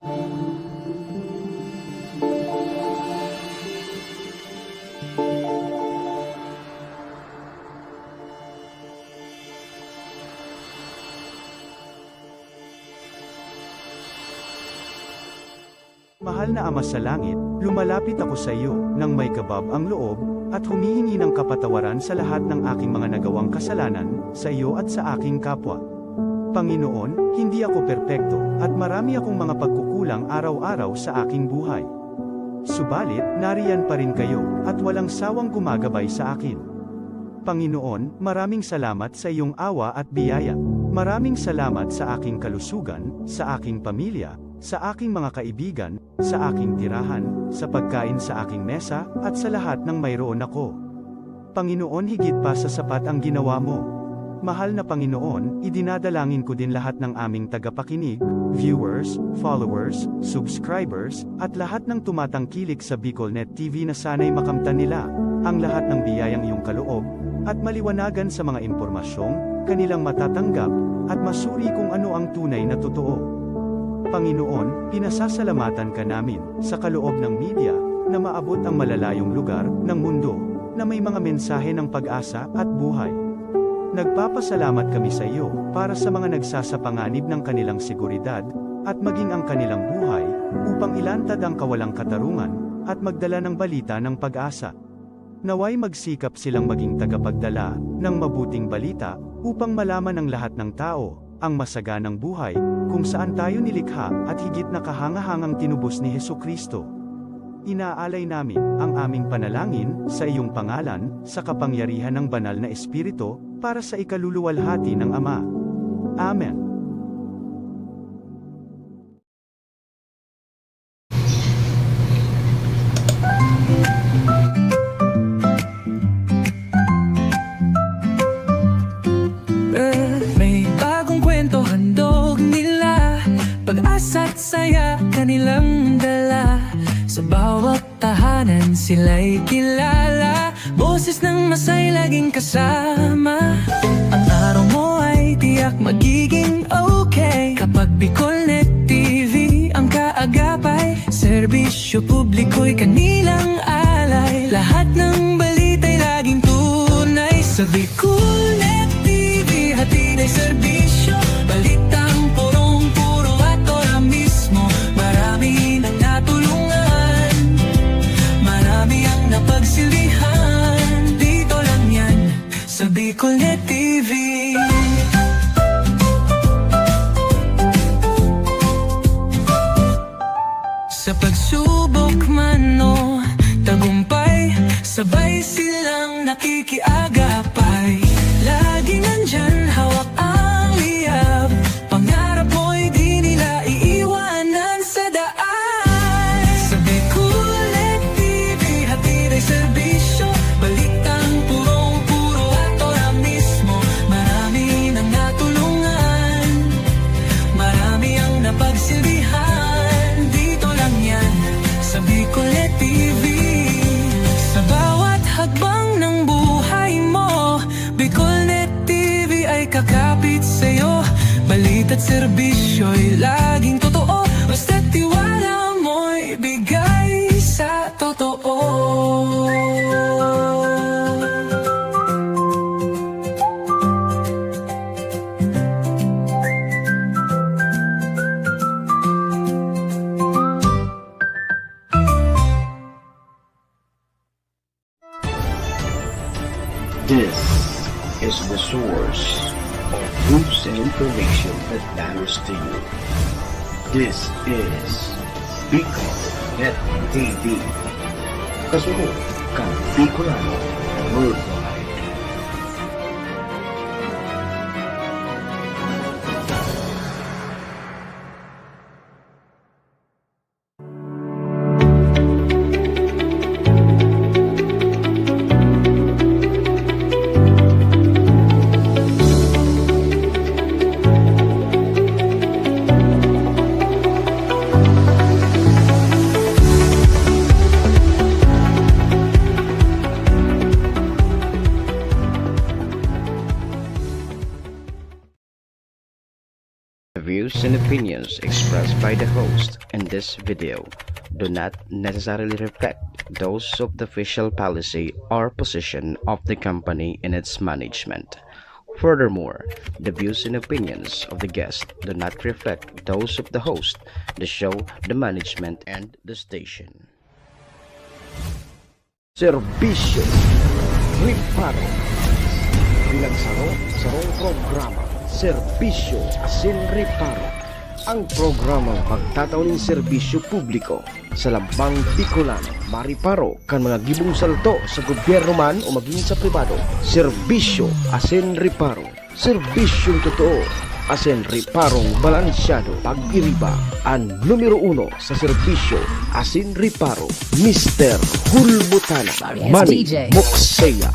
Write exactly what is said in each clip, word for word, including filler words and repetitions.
Mahal na Ama sa Langit, lumalapit ako sa iyo nang may kabab ang loob, at humihingi ng kapatawaran sa lahat ng aking mga nagawang kasalanan, sa iyo at sa aking kapwa. Panginoon, hindi ako perpekto, at marami akong mga pagkukulang araw-araw sa aking buhay. Subalit, nariyan pa rin kayo, at walang sawang gumagabay sa akin. Panginoon, maraming salamat sa iyong awa at biyaya. Maraming salamat sa aking kalusugan, sa aking pamilya, sa aking mga kaibigan, sa aking tirahan, sa pagkain sa aking mesa, at sa lahat ng mayroon ako. Panginoon, higit pa sa sapat ang ginawa mo. Mahal na Panginoon, idinadalangin ko din lahat ng aming tagapakinig, viewers, followers, subscribers, at lahat ng tumatangkilik sa BicolNet T V na sana'y makamtan nila ang lahat ng biyayang iyong kaloob, at maliwanagan sa mga impormasyong kanilang matatanggap, at masuri kung ano ang tunay na totoo. Panginoon, pinasasalamatan ka namin sa kaloob ng media na maabot ang malalayong lugar ng mundo na may mga mensahe ng pag-asa at buhay. Nagpapasalamat kami sa iyo para sa mga nagsasapanganib ng kanilang seguridad at maging ang kanilang buhay upang ilantad ang kawalang katarungan at magdala ng balita ng pag-asa. Naway magsikap silang maging tagapagdala ng mabuting balita upang malaman ng lahat ng tao ang masaganang buhay kung saan tayo nilikha at higit na kahangahangang tinubos ni Jesu-Cristo. Inaalay namin ang aming panalangin sa iyong pangalan, sa kapangyarihan ng Banal na Espiritu, para sa ikaluluwalhati ng Ama. Amen. May bagong kwento handog nila, pag-asa't saya kanilang dala. Sa bawat tahanan sila'y kilala, boses ng masay laging kasama. Ang araw mo ay tiyak magiging okay kapag BicolNet T V ang kaagapay. Serbisyo publiko'y kanilang alay, lahat ng balita'y laging tunay. Sa BicolNet T V, hatid ay serbisyo, balitang purong-puro at ora mismo. Marami nang natulungan, marami ang napagsilbihan. Dito lang yan sa BicolNet T V. Sa pagsubok man o tagumpay, sabay silang nakikiagapay. Laging nandyan, hawak ang liyab, pangarap mo'y di nila iiwanan sa daan. Sa BicolNet T V, hatid ay serbisyo, balitang purong-puro at ora mismo. Marami nang natulungan, marami ang napagsilbihan. Dito lang yan sa BicolNet T V. Sa bawat hakbang ng buhay mo, BicolNet T V ay kakapit sa'yo. Balita't serbisyo'y laging totoo, basta't tiwala mo'y bigay sa totoo. This is the source of news and information that matters to you. This is Bicol Net T V. Kasunod kan Bicolano Worldwide. Views and opinions expressed by the host in this video do not necessarily reflect those of the official policy or position of the company and its management. Furthermore, the views and opinions of the guest do not reflect those of the host, the show, the management, and the station. Serbisyo Reparo. Pinagsaro-sarong programa, serbisyo asin reparo. Ang programang magtatao nin serbisyo publiko sa lambang Bicolano, mareparo kan mga gibong salto sa gobyerno man o magin sa pribado. Serbisyo asin reparo. Serbisyong totoo asin reparong balansyado. Pag-iriba an numero uno sa serbisyo asin reparo, Mister Hulbutana, Manny Mokseya,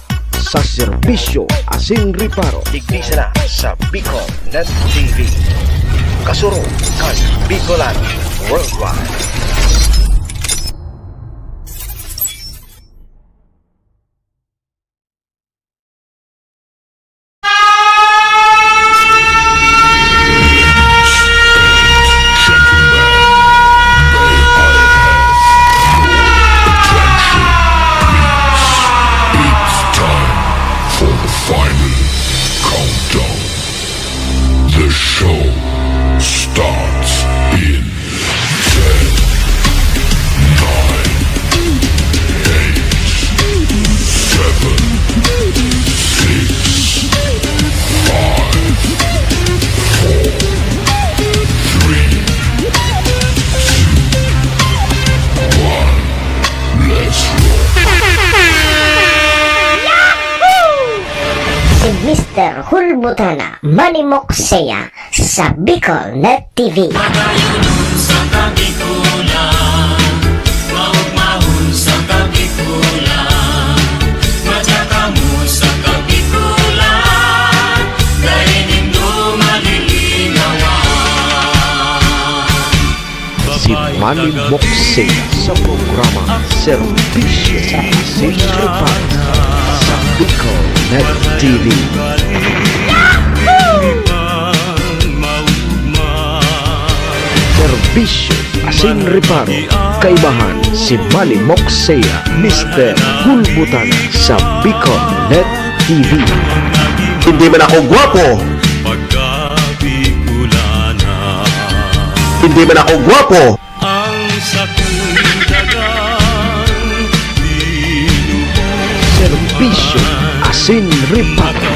sa serbisyo asin reparo. Digdi sana sa Bicol Net T V. Kasurog kan Bicolano Worldwide. It's time for the final countdown. The show starts in ten, nine, eight, seven, six, five, four, three, two, one. Let's roll. Si Mister Hulbutana, Manny Mokseya, sa Bicol Net T V. Madayunon sa Kabikulan, maugmahon sa Kabikulan, madya kamo sa Kabikulan, dai nindo malilingawan. Si Manny Mokseya sa programa Serbisyo asin Reparo sa Bicol Net T V. Serbisyo asin Reparo, kaibahan si Manny Mokseya, Mister Hulbutana sa Bicol Net T V. Hindi man ako gwapo. Hindi man ako gwapo. Ang sakong dagang binubuhay. Serbisyo asin reparo.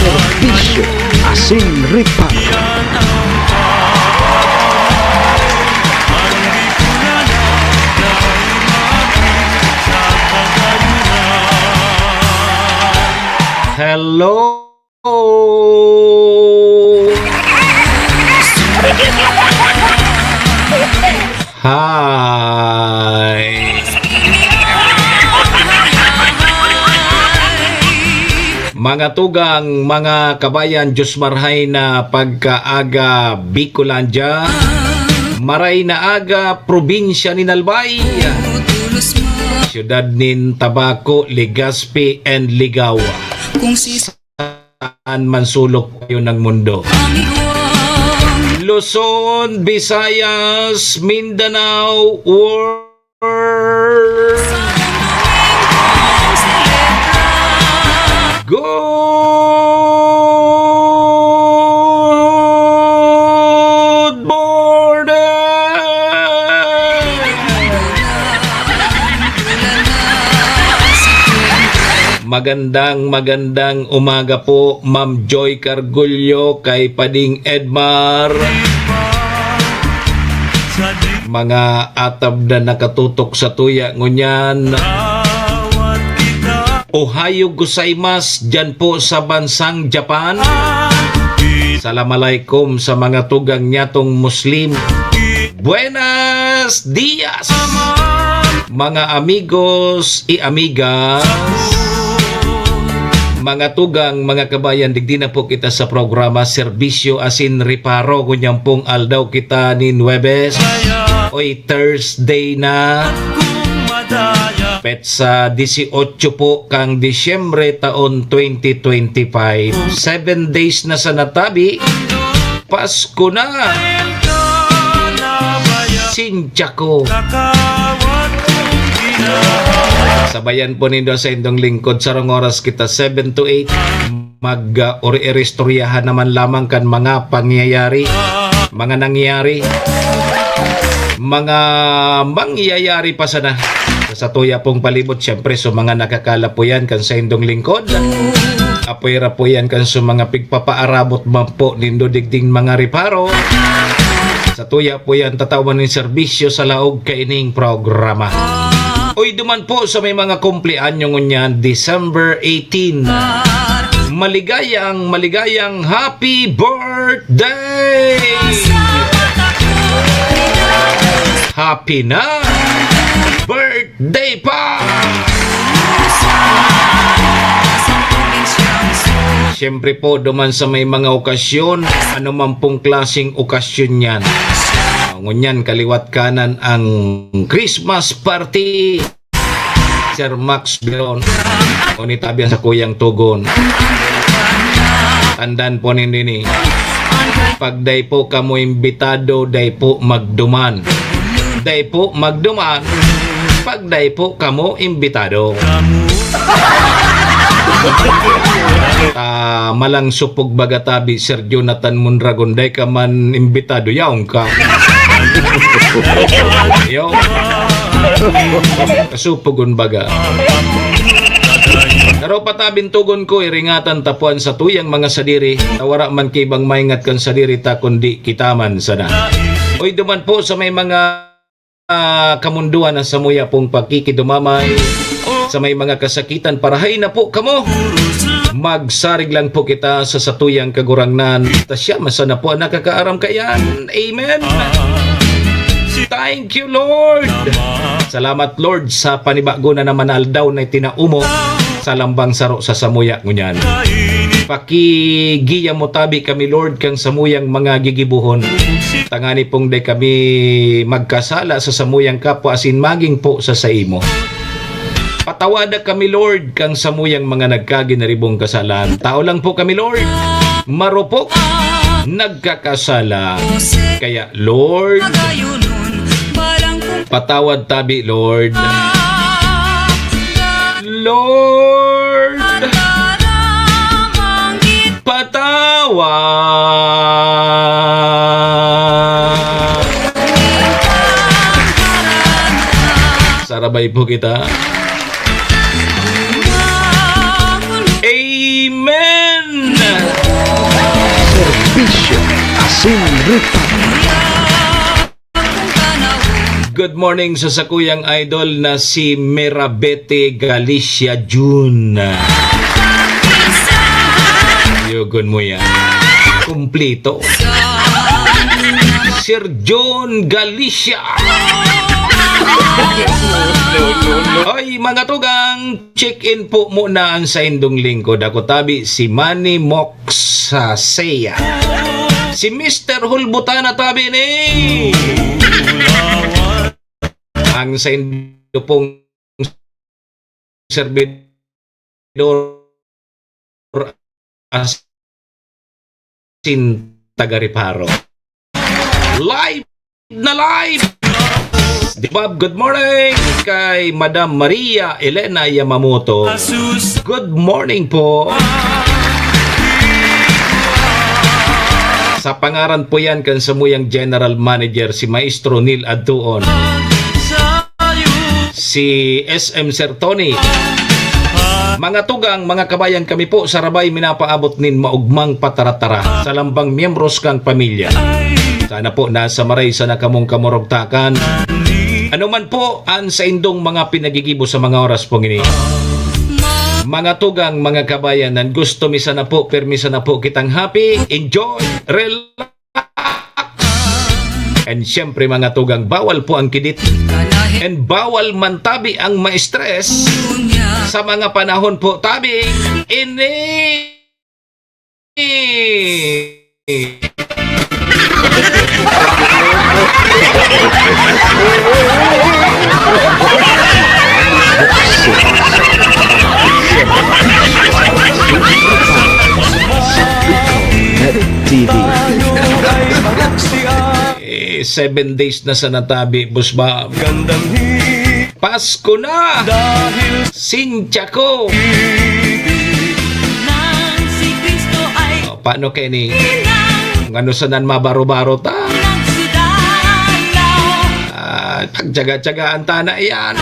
Serbisyo asin reparo. Hello. Hi! Mga tugang, mga kabayan, Diyos marhay na pagkaaga, Bicolandia. Maray na aga, probinsya nin Albay. Siyudad nin Tabaco, Legazpi, and Ligao. Kung si saan man sulok kayo ng mundo. Luzon, Visayas, Mindanao, world. Good morning! Magandang, magandang umaga po, Ma'am Joy Cargullo, kay Pading Edmar. Mga atab na nakatutok sa tuya ngunyan. Ohayo gozaimasu, dyan po sa bansang Japan. Salam alaikum sa mga tugang nyatong Muslim. Buenas dias, mga amigos y amigas, mga tugang, mga kabayan, digdi na po kita sa programa Serbisyo asin Reparo. Ngunyan pong aldaw kita nin Huwebes, oy, Thursday na. Petsa disiotso po kan Disyembre taon twenty twenty-five. Seven days na sana tabi, Pasko na! Sintiya ko! Sabayan po nindo sa indong lingkod. Sarong oras kita, seven to eight. Mag, ah, ori-, iristoryahan naman lamang kan mga pangyayari, mga nangyari, mga mangyayari pa sana. Sa satuya pong palibot, siyempre, sa mga nakakala po yan kan sa indong lingkod. Apwera po yan kan sa mga pigpapaarabot man po nindo digding mga reparo. Satuya po yan, tatawan nin serbisyo sa laog kaining programa. Oy, duman po sa may mga kumpleanyo ngunyan, December eighteen. Maligayang, maligayang happy birthday! Happy na! Birthday pa! Siyempre po, duman sa may mga okasyon, ano man pong klaseng okasyon yan. Ngunyan, kaliwat kanan ang Christmas party. Sir Max Biron. Ngunit abi ang sakuyang tugon. Tandaan po nindo ini. Pag dai po kamo imbitado, dai po magduman. Dai po magduman. Pag dai po kamo imbitado. Ah, malang supog baga tabi, Sir Jonathan Mondragon, dai ka man imbitado, yaon ka. Yo. Kasupogon baga. Pero patabing tugon ko, iringatan tapuan sa tuyang mga sadiri, ta wara man ki ibang maingat kan sadiri ta, kundi kita man sana. Oy, duman po sa may mga, ah, kamunduan na samuya pong pakikidumamay, sa may mga kasakitan, parahay na po kamo. Magsarig lang po kita sa satuyang Kagurangnan, ta siya man sana po ang nakakaaram kaiyan. Amen. Thank you, Lord. Salamat, Lord, sa panibago na naman na aldaw na itinao mo sa lambang saro sa samuya ngunyan. Pakigiya mo tabi kami, Lord, kan samuyang mga gigibohon, tangani pong dai kami magkasala sa samuyang kapwa asin magin po sa saimo. Patawada kami, Lord, kan samuyang mga nagkaginaribong kasalan. Tao lang po kami, Lord. Marupok, nagkakasala. Kaya, Lord, patawad tabi, Lord. Lord, patawad. Sarabay po kita. Amen! Serbisyo asin reparo. Good morning sa sakuyang idol na si Mirabete Galicia Jun. Yugon mo yan. Kumplito. Sir John Galicia. Ay, mga tugang, check-in po muna ang saindong lingkod. Ako tabi, si Manny Mox Sasea. Si Mister Hulbutana tabi ni. Ang saindo pong servidor asin taga Reparo. Live na live! Di ba? Good morning kay Madam Maria Elena Yamamoto. Good morning po. Sa pangaran po yan kan samuyang General Manager, si Maestro Neil Adtuon. Si S M Sir Tony. Mga tugang, mga kabayan, kami po sarabay minapaabot nin maugmang pataratara sa lambang miyembros kang pamilya. Sana po nasa maray sana kamong kamurugtakan. Ano man po ang saindong mga pinagigibo sa mga oras pong ini. Mga tugang, mga kabayan, nan gusto mi sana po, permi sana po kitang happy, enjoy, relax. And syempre, mga tugang, bawal po ang kidit. And bawal man tabi ang ma-stress sa mga panahon po tabi ini. Net T V. Eh, seven days na sa natabi, Boss Bob. Pasko na! Dahil Sintiya ko! Nang si Cristo ay O, paano kaya ni? Inang Ngano sanan mabaro-baro ta? Nagsidalaw. Ah, pagtyaga-tyagaan ta na iyan.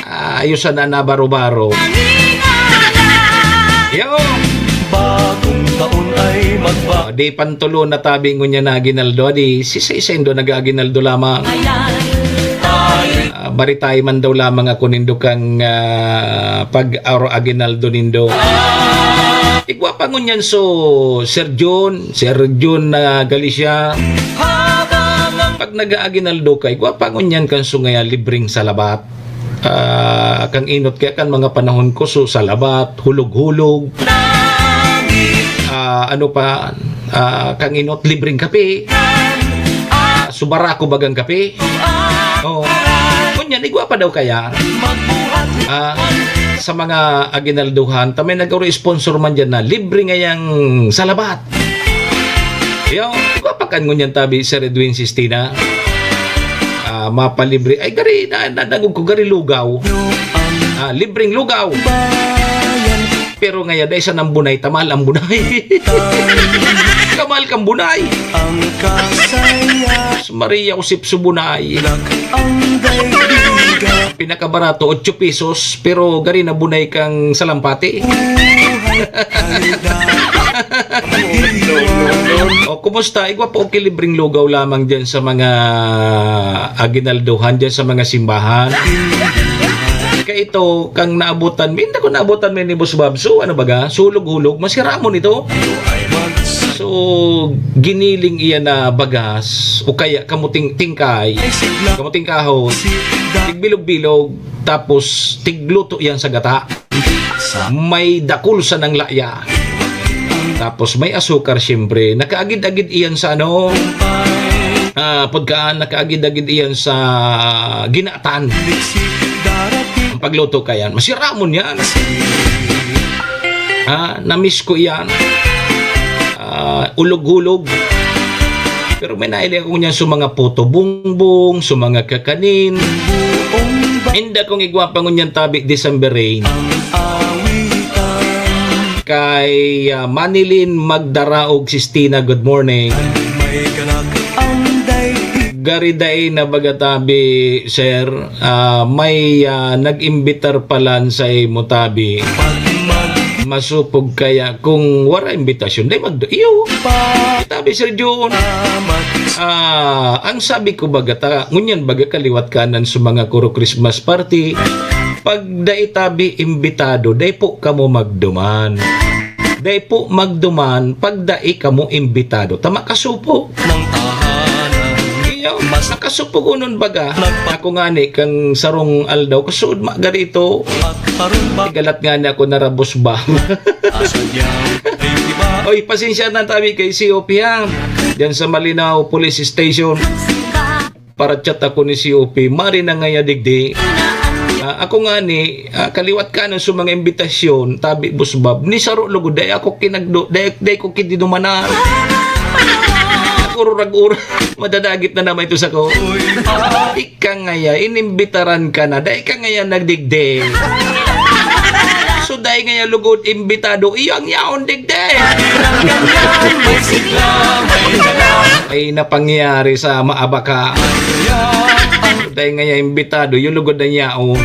Ah, ayos sana na baro-baro. Yo! Bagong taon ay magba- O, di pantulo na tabi ngunyan na aginaldo, di si Saindo nag-aaginaldo lamang. Ayan. Ah, baritay man daw lamang ako nindo kang, ah, pag-aro aginaldo nindo. Igwa pa ngunyan so, Sir Jun, Sir Jun na Galicia. Pag nag-aaginaldo ka, igwa pa ngunyan kan sungaya libreng salabat. Ah, kang inot kaya kan mga panahon ko, so salabat, hulog-hulog. Ah, ano pa, ah, kang inot, libreng kape. Ah, subarako bagang kape. Oo. Ngunyan, igwa pa daw kaya? Ah, sa mga aginalduhan, ta may nag-oro sponsor man dyan na libre ngayang salabat. Yo, igwa pa kan ngunyan tabi, Sir Edwin Sistina. Ah, mapalibre. Ay, gari, na, na, nagog ko, gari lugaw. Ah, libreng lugaw. Pero ngaya, dahil sa nambunay, tamal ang bunay. Kamal kang bunay. Ang kasaya. Maria Josep Subunay. Ang daibigan. Pinakabarato, otso pesos, pero gari na bunay kang salampati. Buhay ay O, kumusta? Igwa pa, okay, libreng lugaw lamang dyan sa mga aginaldohan, dyan sa mga simbahan. Kaya ito, kang naabutan, hindi ko naabutan may ni Boss Bob. So, ano baga? Sulog-hulog, masira mo nito. So, giniling iyan na bagas, o kaya kamuting tingkay, kamuting kahoy, tigbilog-bilog, tapos tigluto yan sa gata. May dakul sanang laya. Tapos may asukar, siyempre. Nakaagid-agid iyan sa ano, ah, pagka nakaagid-agid iyan sa ginatan. Ang pagluto ka yan, masiramon yan. Ah, namiss ko yan. Ah, ulog-hulog. Pero may naili ako niyan sa mga puto bongbong, sa mga kakanin. Inda kong igwa pa ngunyan tabi, December rain. Kay, ah, Manilin Magdaraog Sistina, good morning. Gari dai na baga tabi, sir. Ah, may, ah, nag-imbitar palan sa imo tabi. Masupog kaya kung wara imbitasyon, dai magdo-, iyo. Tabi, Sir Jun. Ah, ang sabi ko baga ta, ngunyan baga kaliwat kanan sa mga kuro Christmas party, pag dai tabi imbitado, dai po kamo magduman. Dai po magduman pag dai kamo imbitado. Tama, kasupo. Iyo, makasupo kunon baga. Ako ngani, kang sarong aldaw, kasuod ma-, gari ito. Galat ngani ako narabos ba. Oy, pasensya na tabi kay C O P, ha? Diyan sa Malinao Police Station. Para chat ako ni C O P, mari na ngaya digdi. Ah, ako ngani, ah, kaliwat kanan sa mga imbitasyon, tabi, Boss Bob, ni saro lugod, dai ako kinagdo-, dai, dai ko kidinumanan. Ururag-urag, madadagit na naman ito sa ko. Ika ngaya, inimbitaran ka na, dai ka ngaya nagdigdi. So, dai ngaya lugod, imbitado, iyo ang yaon digdi. Ay, napangyari sa maabaka. Dai ngaya imbitado, iyo lugod na yaon.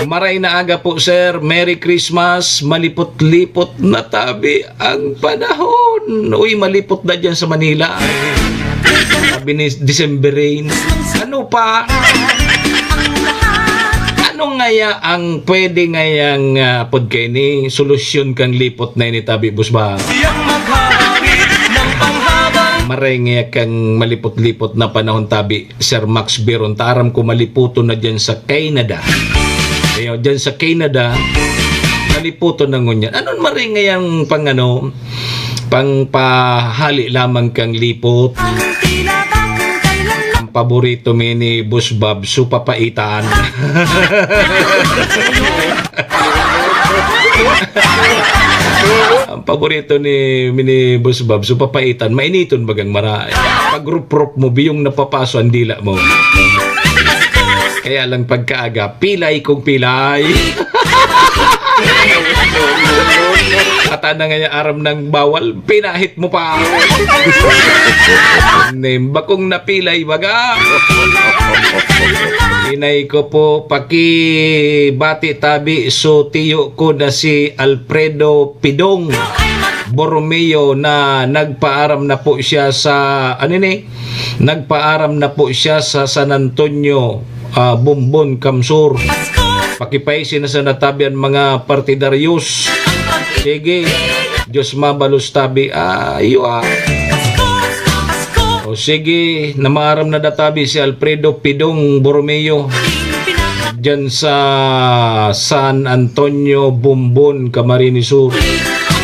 Maray na aga po, sir. Merry Christmas. Malipot-lipot na tabi ang panahon. Uy, malipot na dyan sa Manila. Sabi ni December Rain. Ano pa? Ano ngaya ang pwede ngayang, ah, pagkaini? Solusyon kang lipot na ini, tabi, Boss Bob? Siyang maghahari ng panghabang Maray ngaya kang malipot-lipot na panahon, tabi. Sir Max Biron, ta aram ko maliputon na dyan sa Canada. Ayo, dyan sa Canada, maliputon na ngunyan. Anon maray ngayang pang ano, pang pahali lamang kang lipot? Ang tila ba kung kailan lang Ang paborito mi ni Boss Bob, so papaitan. Ang paborito ni, ni Boss Bob, so papaitan, mainiton bagang mara. Pag ruprop mo, biyong napapaso ang dila mo. Kaya lang pagkaaga, pilay kung pilay. Ata na ngayon aram ng bawal, pinahit mo pa. Nim, bakong napilay, baga. Inay ko po, pakibati tabi, so tiyo ko na si Alfredo Pidong Borromeo na nagpaaram na po siya sa, ano ni? Nagpaaram na po siya sa San Antonio, ah, Bombon, Kamsur. Pakipaisi na sa natabi an mga partidaryos. Sige. Diyos mabalos tabi. Ah, iyo, ah. O sige, namaaram na databi si Alfredo Pidong Borromeo diyan sa San Antonio, Bombon, Camarines Sur.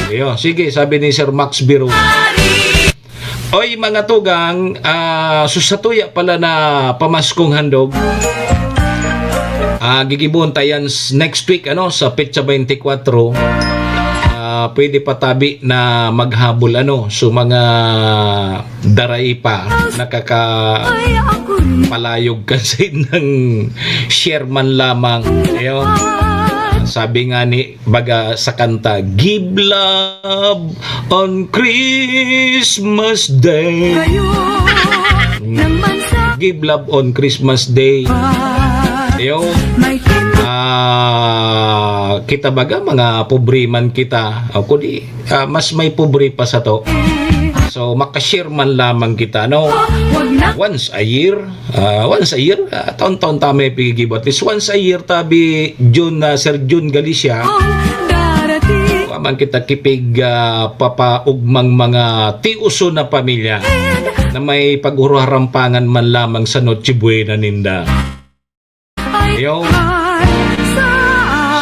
Iyo, sige, sabi ni Sir Max Biro. Oy, mga tugang, ah, so satuya pala na pamaskong handog. Ah, gigibohon ta yan s-, next week, ano, sa petsa twenty-four. Ah, pwede pa tabi na maghabol, ano, so mga daray pa, nakakapalayog kan saindang share man lamang. Ayun. Sabi nga ni, baga sa kanta, "Give love on Christmas Day." Give love on Christmas Day. Ayun. Ah, kita baga, mga pobre man kita. O, kundi, ah, mas may pobre pa sato. So, makashare man lamang kita, no? Once a year, ah, once a year, ah, taon-taon ta may piggibo. At least once a year, tabi Jun, ah, Sir Jun Galicia. Wa man kita kipig, ah, papaugmang mga tioso na pamilya na may pag-uruharampangan man lamang sa Noche Buena ninda. Yo.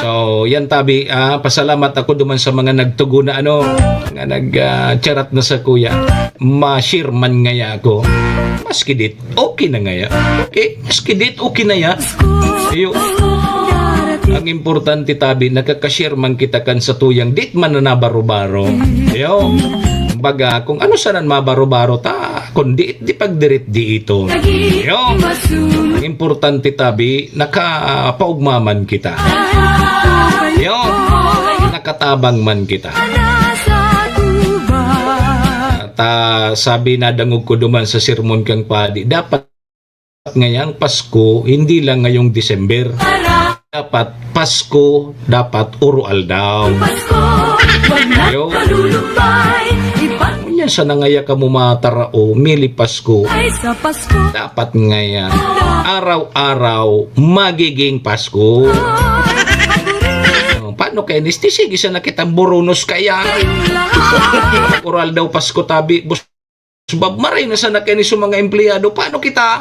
So, yan tabi, ah, pasalamat ako duman sa mga nagtugon na ano, nga nag, ah, charat na sa kuya. Ma-share man ngaya ako. Maski dit, okay na ngaya. Okay? Maski dit, okay na ya. Iyo. Ang importante tabi, nakaka-share man kita kan satuyang dit man na nabaro-baro. Iyo. Baga, kung ano sanan mabaro-baro ta, kundi di pagdirit di ito. Yo. Ang importante tabi, nakapaugma man kita. Yo. Nakatabang man kita. At, ah, sabi, nadangog ko duman sa sermon kang padi, dapat ngayang Pasko, hindi lang ngayong December. Dapat Pasko, dapat oro-aldaw. Yo. Ngunyan sana ngaya kamo matarao, mili Pasko. Dapat ngaya, araw-araw, magiging Pasko. Oh, paano kaya ni Sti? Sige sana kitang burunos kaya. Oro-aldaw Pasko tabi, Boss Bob, maray na sana kaya ni sa mga empleyado. Paano kita?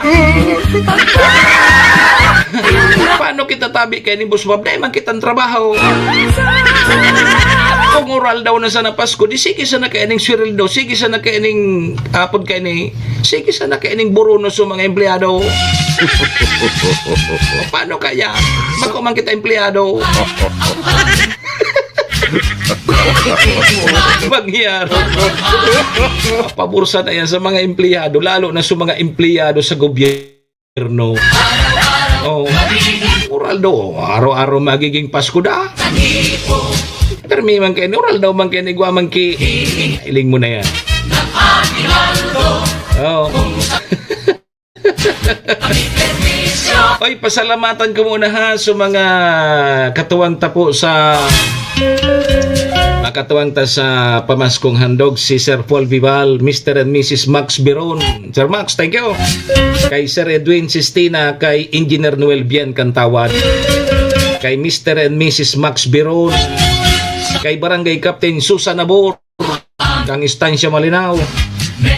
Paano kita tabi kaya ni Boss Bob? Dahil man kitang trabaho. Kung oro-aldaw na sana Pasko, di sige sana kaya ning sweldo, sige sana kaya ning apod kaya ni, sige sana kaya ning burunos sa mga empleyado. Paano kaya? Bako man kita empleyado. Mangyari. Pabor sana yan sa mga empleyado, lalo na sa mga empleyado sa gobyerno. Oh, oro-aldaw, araw-araw magiging Pasko da. Pero may man kayo, oro-aldaw man kayo, igwa man ki, iling mo na yan. Oh. Oy, pasalamatan ko muna ha sa mga katuwang ta po sa, mga katuwang ta sa pamaskong handog, si Sir Paul Vival, Mister and Missus Max Biron. Sir Max, thank you. Kay Sir Edwin Sistina, kay Engineer Noel Bian Cantawad, kay Mister and Missus Max Biron, kay Barangay Captain Susan Abor, kang Estancia Malinao,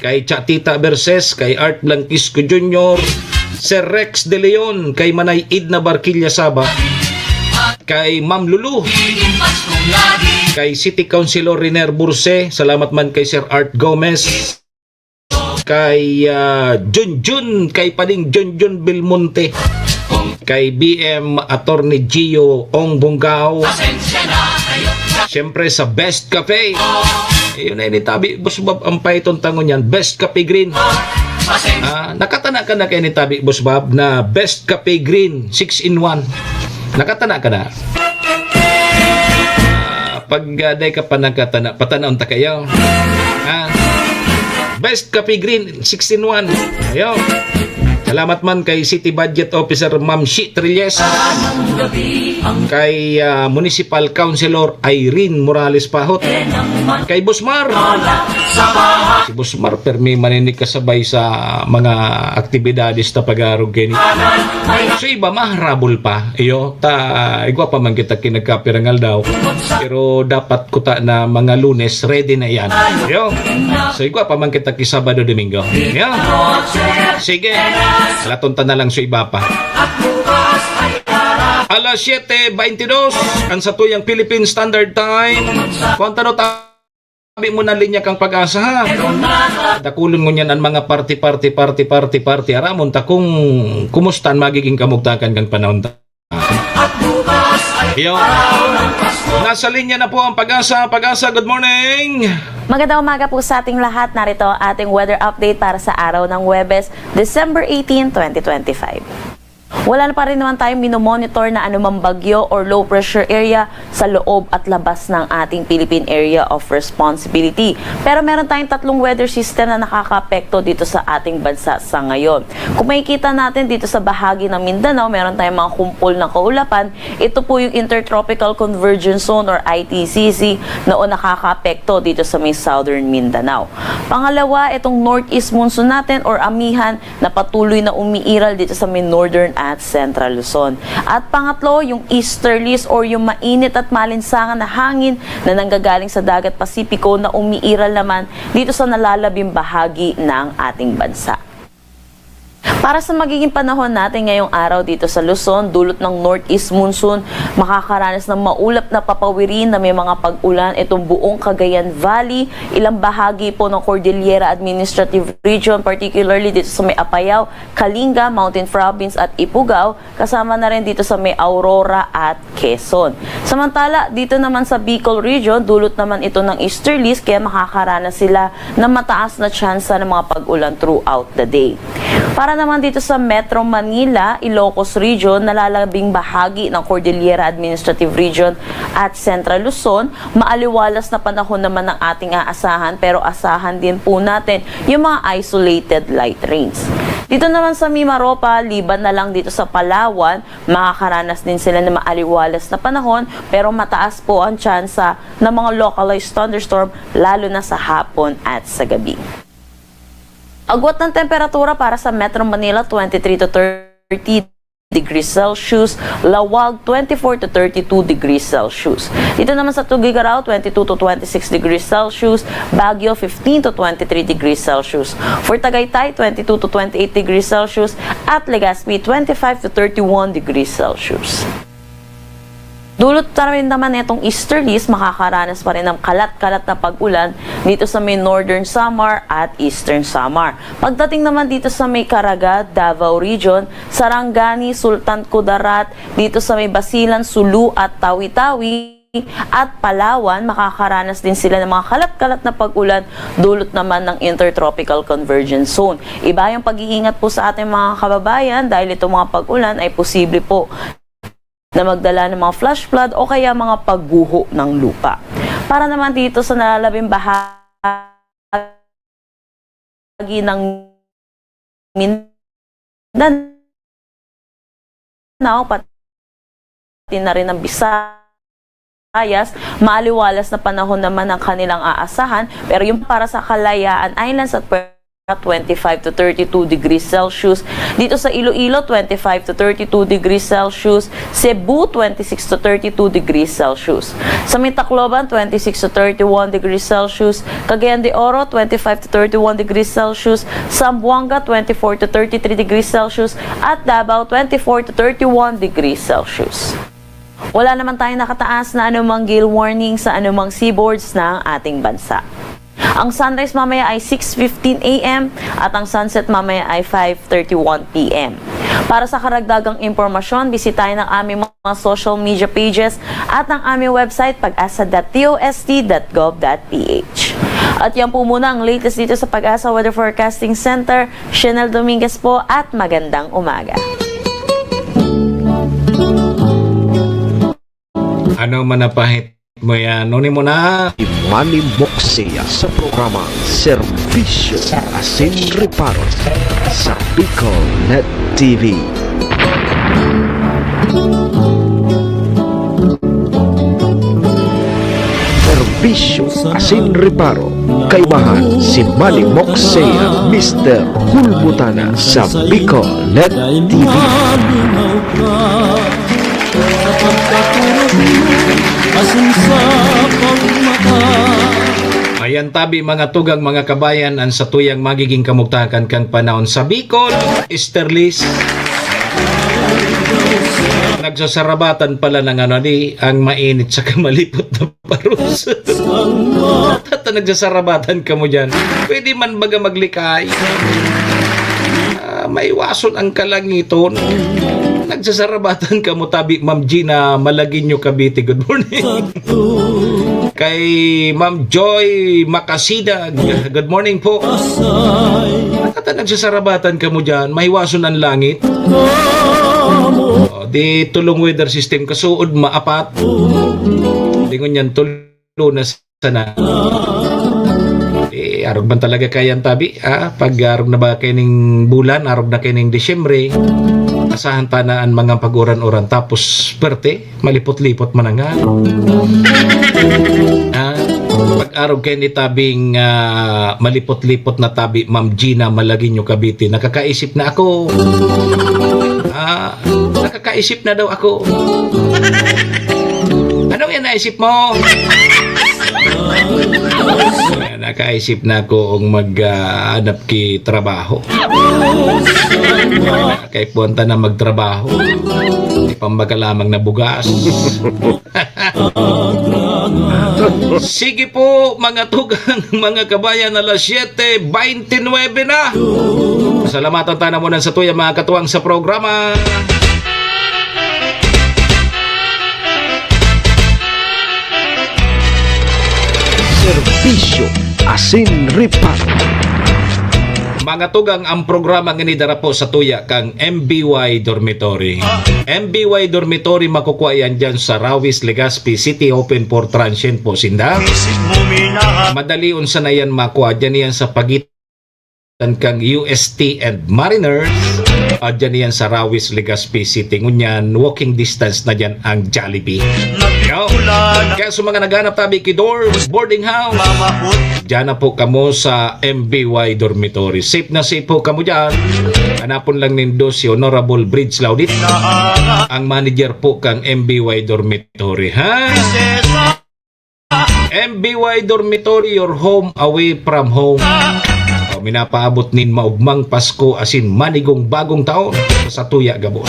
kay Chatita Verses, kay Art Blanquisco Junior, Sir Rex De Leon, kay Manay Edna Barquilla Saba, kay Ma'am Lulu, kay City Councilor Riner Burse, salamat man kay Sir Art Gomez, kay, ah, Junjun, kay Pading Junjun Belmonte, kay B M Attorney Gio Ong Bunggao. Siyempre sa Best Cafe. Ayun na, ini tabi, Boss Bob, ang paiton tangon yan. Best Cafe Green. Ah, nakatana ka na kay ni tabi, Boss Bob, na Best Cafe Green, six in one. Nakatana ka na. Ah, pag, ah, day ka pa nakatana, patanaon ta kayo. Ah, Best Cafe Green, six in one. Ayo. Salamat man kay City Budget Officer Ma'am Shi Trilles. Kay, ah, Municipal Councilor Irene Morales Pahot. Kay Boss Mar. Si Boss Mar, permi maninig kasabay sa mga aktibidades ta pag-aarog kaini. So, iba, maharabol pa. Iyo, ta, igwa pa man kita kinagkapirang aldaw. Pero dapat kuta na mga Lunes, ready na yan. Iyo. So, igwa pa man kita ki Sabado, Domingo. Iyo. Sige. Laton ta na lang so iba pa. Alas siyete beintidos, ang satuyang Philippine Standard Time. Kuwan ta no, tabi mo na linya kang Pag-asa, ha? Dakulon ngunyan an mga party, party, party, party, party. Aramon ta kung kumusta an magiging kamugtakan kan panahon ta. Iyo. Nasa linya na po ang Pag-asa. Pag-asa, good morning. Magandang umaga po sa ating lahat. Narito ang ating weather update para sa araw ng Huwebes, December eighteen, twenty twenty-five. Wala na pa rin naman tayong minomonitor na anumang bagyo or low pressure area sa loob at labas ng ating Philippine Area of Responsibility. Pero meron tayong tatlong weather system na nakakaapekto dito sa ating bansa sa ngayon. Kung makikita natin dito sa bahagi ng Mindanao, meron tayong mga kumpol na kaulapan. Ito po yung Intertropical Convergence Zone or I T C Z na o nakakaapekto dito sa may Southern Mindanao. Pangalawa, itong northeast monsoon natin or amihan na patuloy na umiiral dito sa may northern at central Luzon. At pangatlo, yung easterlies or yung mainit at malinsangan na hangin na nanggagaling sa dagat Pasipiko na umiiral naman dito sa nalalabing bahagi ng ating bansa. Para sa magiging panahon natin ngayong araw dito sa Luzon, dulot ng northeast monsoon, makakaranas ng maulap na papawirin na may mga pag-ulan itong buong Cagayan Valley, ilang bahagi po ng Cordillera Administrative Region, particularly dito sa may Apayao, Kalinga, Mountain Province at Ifugao, kasama na rin dito sa may Aurora at Quezon. Samantala, dito naman sa Bicol Region, dulot naman ito ng easterlies kaya makakaranas sila ng mataas na tsansa ng mga pag-ulan throughout the day. Para naman dito sa Metro Manila, Ilocos Region, nalalabing bahagi ng Cordillera Administrative Region at Central Luzon, maaliwalas na panahon naman ang ating aasahan pero asahan din po natin yung mga isolated light rains. Dito naman sa Mimaropa, liban na lang dito sa Palawan, makakaranas din sila ng maaliwalas na panahon pero mataas po ang tsansa ng mga localized thunderstorm lalo na sa hapon at sa gabi. Agwat ng temperatura para sa Metro Manila, twenty-three to thirty degrees Celsius, Laoag twenty-four to thirty-two degrees Celsius. Dito naman sa Tuguegarao, twenty-two to twenty-six degrees Celsius, Baguio fifteen to twenty-three degrees Celsius, for Tagaytay twenty-two to twenty-eight degrees Celsius, at Legazpi twenty-five to thirty-one degrees Celsius. Dulot na rin naman itong easterlies, makakaranas pa rin ng kalat-kalat na pag-ulan dito sa may Northern Samar at Eastern Samar. Pagdating naman dito sa may Caraga, Davao Region, Sarangani, Sultan Kudarat, dito sa may Basilan, Sulu at Tawi-Tawi at Palawan, makakaranas din sila ng mga kalat-kalat na pag-ulan dulot naman ng Intertropical Convergence Zone. Iba yung pag-iingat po sa ating mga kababayan dahil itong mga pag-ulan ay posible po na magdala ng mga flash flood o kaya mga pagguho ng lupa. Para naman dito sa nalalabing bahagi ng Mindanao, pati na rin ng Visayas, maaliwalas na panahon naman ang kanilang aasahan, pero yung para sa Kalayaan Islands at Puerto twenty-five to thirty-two degrees Celsius. Dito sa Iloilo, twenty-five to thirty-two degrees Celsius. Cebu, twenty-six to thirty-two degrees Celsius. Sa may Tacloban, twenty-six to thirty-one degrees Celsius. Cagayan de Oro, twenty-five to thirty-one degrees Celsius. Zamboanga, twenty-four to thirty-three degrees Celsius. At Davao, twenty-four to thirty-one degrees Celsius. Wala naman tayong nakataas na anumang gale warning sa anumang seaboards ng ating bansa. Ang sunrise mamaya ay six fifteen a m at ang sunset mamaya ay five thirty-one p m. Para sa karagdagang impormasyon, bisitahin ang aming mga social media pages at ang aming website, pag asa dot t o s t dot gov dot p h. At yan po muna ang latest dito sa Pag-asa Weather Forecasting Center. Chanel Dominguez po at magandang umaga. Ano man napahit mo yan? Nuni mo na? Imani Moksea sa programa Serbisyo asin Reparo sa Bicol Net T V. Serbisyo asin Reparo, kaibahan si Mani Moksea, Mister Hulbutana sa Bicol Net T V. Sa pagkakurog mo, asin sa pagmata. Ayan tabi, mga tugang, mga kabayan, an satuyang magiging kamugtakan kan panahon sa Bicol, Easterlies. Nagsasarabatan pala ng ano, di, ang mainit sa kamalipot na paros. Tata, nagsasarabatan kamo diyan. Pwede man baga maglikay. Ah, maiwason ang kalangiton. Nagsasarabatan kamo tabi, Ma'am Gina Malagueño, Cavite. Good morning. Kay Ma'am Joy Makasidag, good morning po. Tata, nagsasarabatan kamo diyan. Maiwason ang langit. O, di tulong weather system, kasuod maapat. Di ngunyan tulo na sana. Eh, arog man talaga kayan tabi, ah, pag arog na ba kaining bulan, arog na kaining Disyembre, asahan ta na an mga pag-uran-uran, tapos perte, malipot-lipot man nga. Ah, pag arog kay ni tabing, ah, malipot-lipot na tabi, Ma'am Gina Malagueño, Cavite, nakakaisip na ako. Ah, nakakaisip na daw ako. Anong yan naisip mo? Nakaisip na ako ang maghanap ki trabaho. Kay puwanta na magtrabaho. Di pa baga lamang na bugas. Sige po, mga tugang, mga kabayan, alas siyete beintinuebe na. Salamatan ta na muna sa tuya, mga katuwang sa programa. Serbisyo asin reparo. Mga tugang, ang programa ngini dara po sa tuya kan M B Y Dormitory. M B Y Dormitory, makukua yan dyan sa Rawis, Legazpi City, open for transient po sinda. Madali unsa na yan makua, dyan yan sa pagitan kan U S T and Mariners. Ah, dyan yan sa Rawis, Legazpi City. Ngunyan, walking distance na dyan ang Jollibee. No? Kaya sa mga naghanap tabi ki dorm, boarding house, dyan na po kamo sa M B Y Dormitory. Safe na safe po kamo dyan. Hanapon lang nindo si Honorable Bridge Laudit, ang manager po kang M B Y Dormitory, ha? M B Y Dormitory, your home away from home. O, minapaabot nin maugmang Pasko asin manigong bagong taon sa satuya gabos.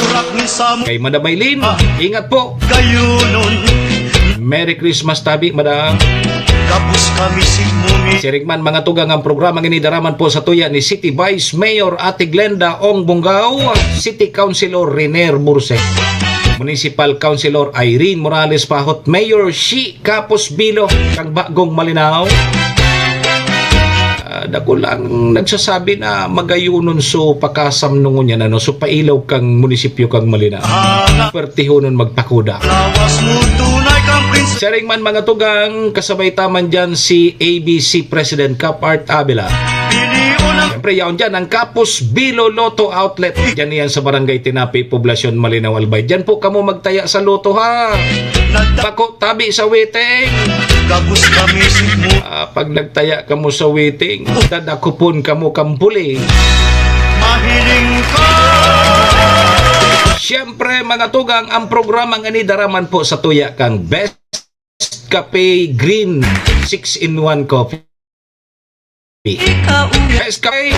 Kay Madam Maylin, ingat po. Merry Christmas tabi, Madam. Siring man, mga tugang, ang programa ngini dara man po sa tuya ni City Vice Mayor Ate Glenda Ong Bungao, City Councilor Renier Burse, Municipal Councilor Irene Morales Pahot, Mayor Shi Capos Bilo, kang Bagong Malinao. Ah, dako lang nagsasabi na magayunon so pakasam ngunyan, ano, so pailaw kang munisipyo kang Malinao. Pertihonon magpakuda. Siring man, mga tugang, kasabay ta man dyan si A B C President Cap Art Abela. Siyempre, yaon dyan ang Capos Bilo Lotto Outlet. Dyan yan sa Barangay Tinapi, Poblacion Malinao, Albay. Dyan po kamo magtaya sa lotto, ha? Bako tabi sa waiting. Gabos kami sigmo. Ah, pag nagtaya kamo sa waiting, dadakopon kamo kang puli. Mahiling ka. Siyempre, mga tugang, ang programa ngani dara man po sa tuya kang Best Cafe Green six-in-one Coffee. Best Cafe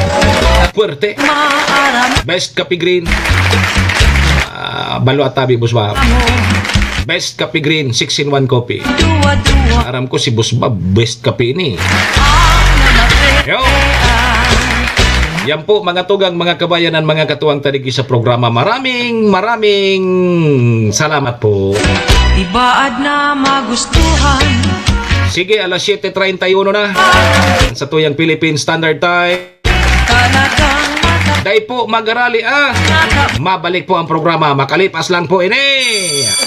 Fuerte. Best Cafe Green. Ah, balo at tabi, boss ba? Best Cafe Green, six-in-one Coffee. Aram ko si boss ba, Best Cafe ini. Yo! Yan po, mga tugang, mga kabayanan, mga katuwang ta digdi sa programa. Maraming, maraming salamat po. Ibaad na magustuhan. Sige, alas siyete treinta y uno na. Sa tuyang Philippine Standard Time. Talagang mata- Dai po magarali, ah. Mabalik po ang programa. Makalipas lang po ini.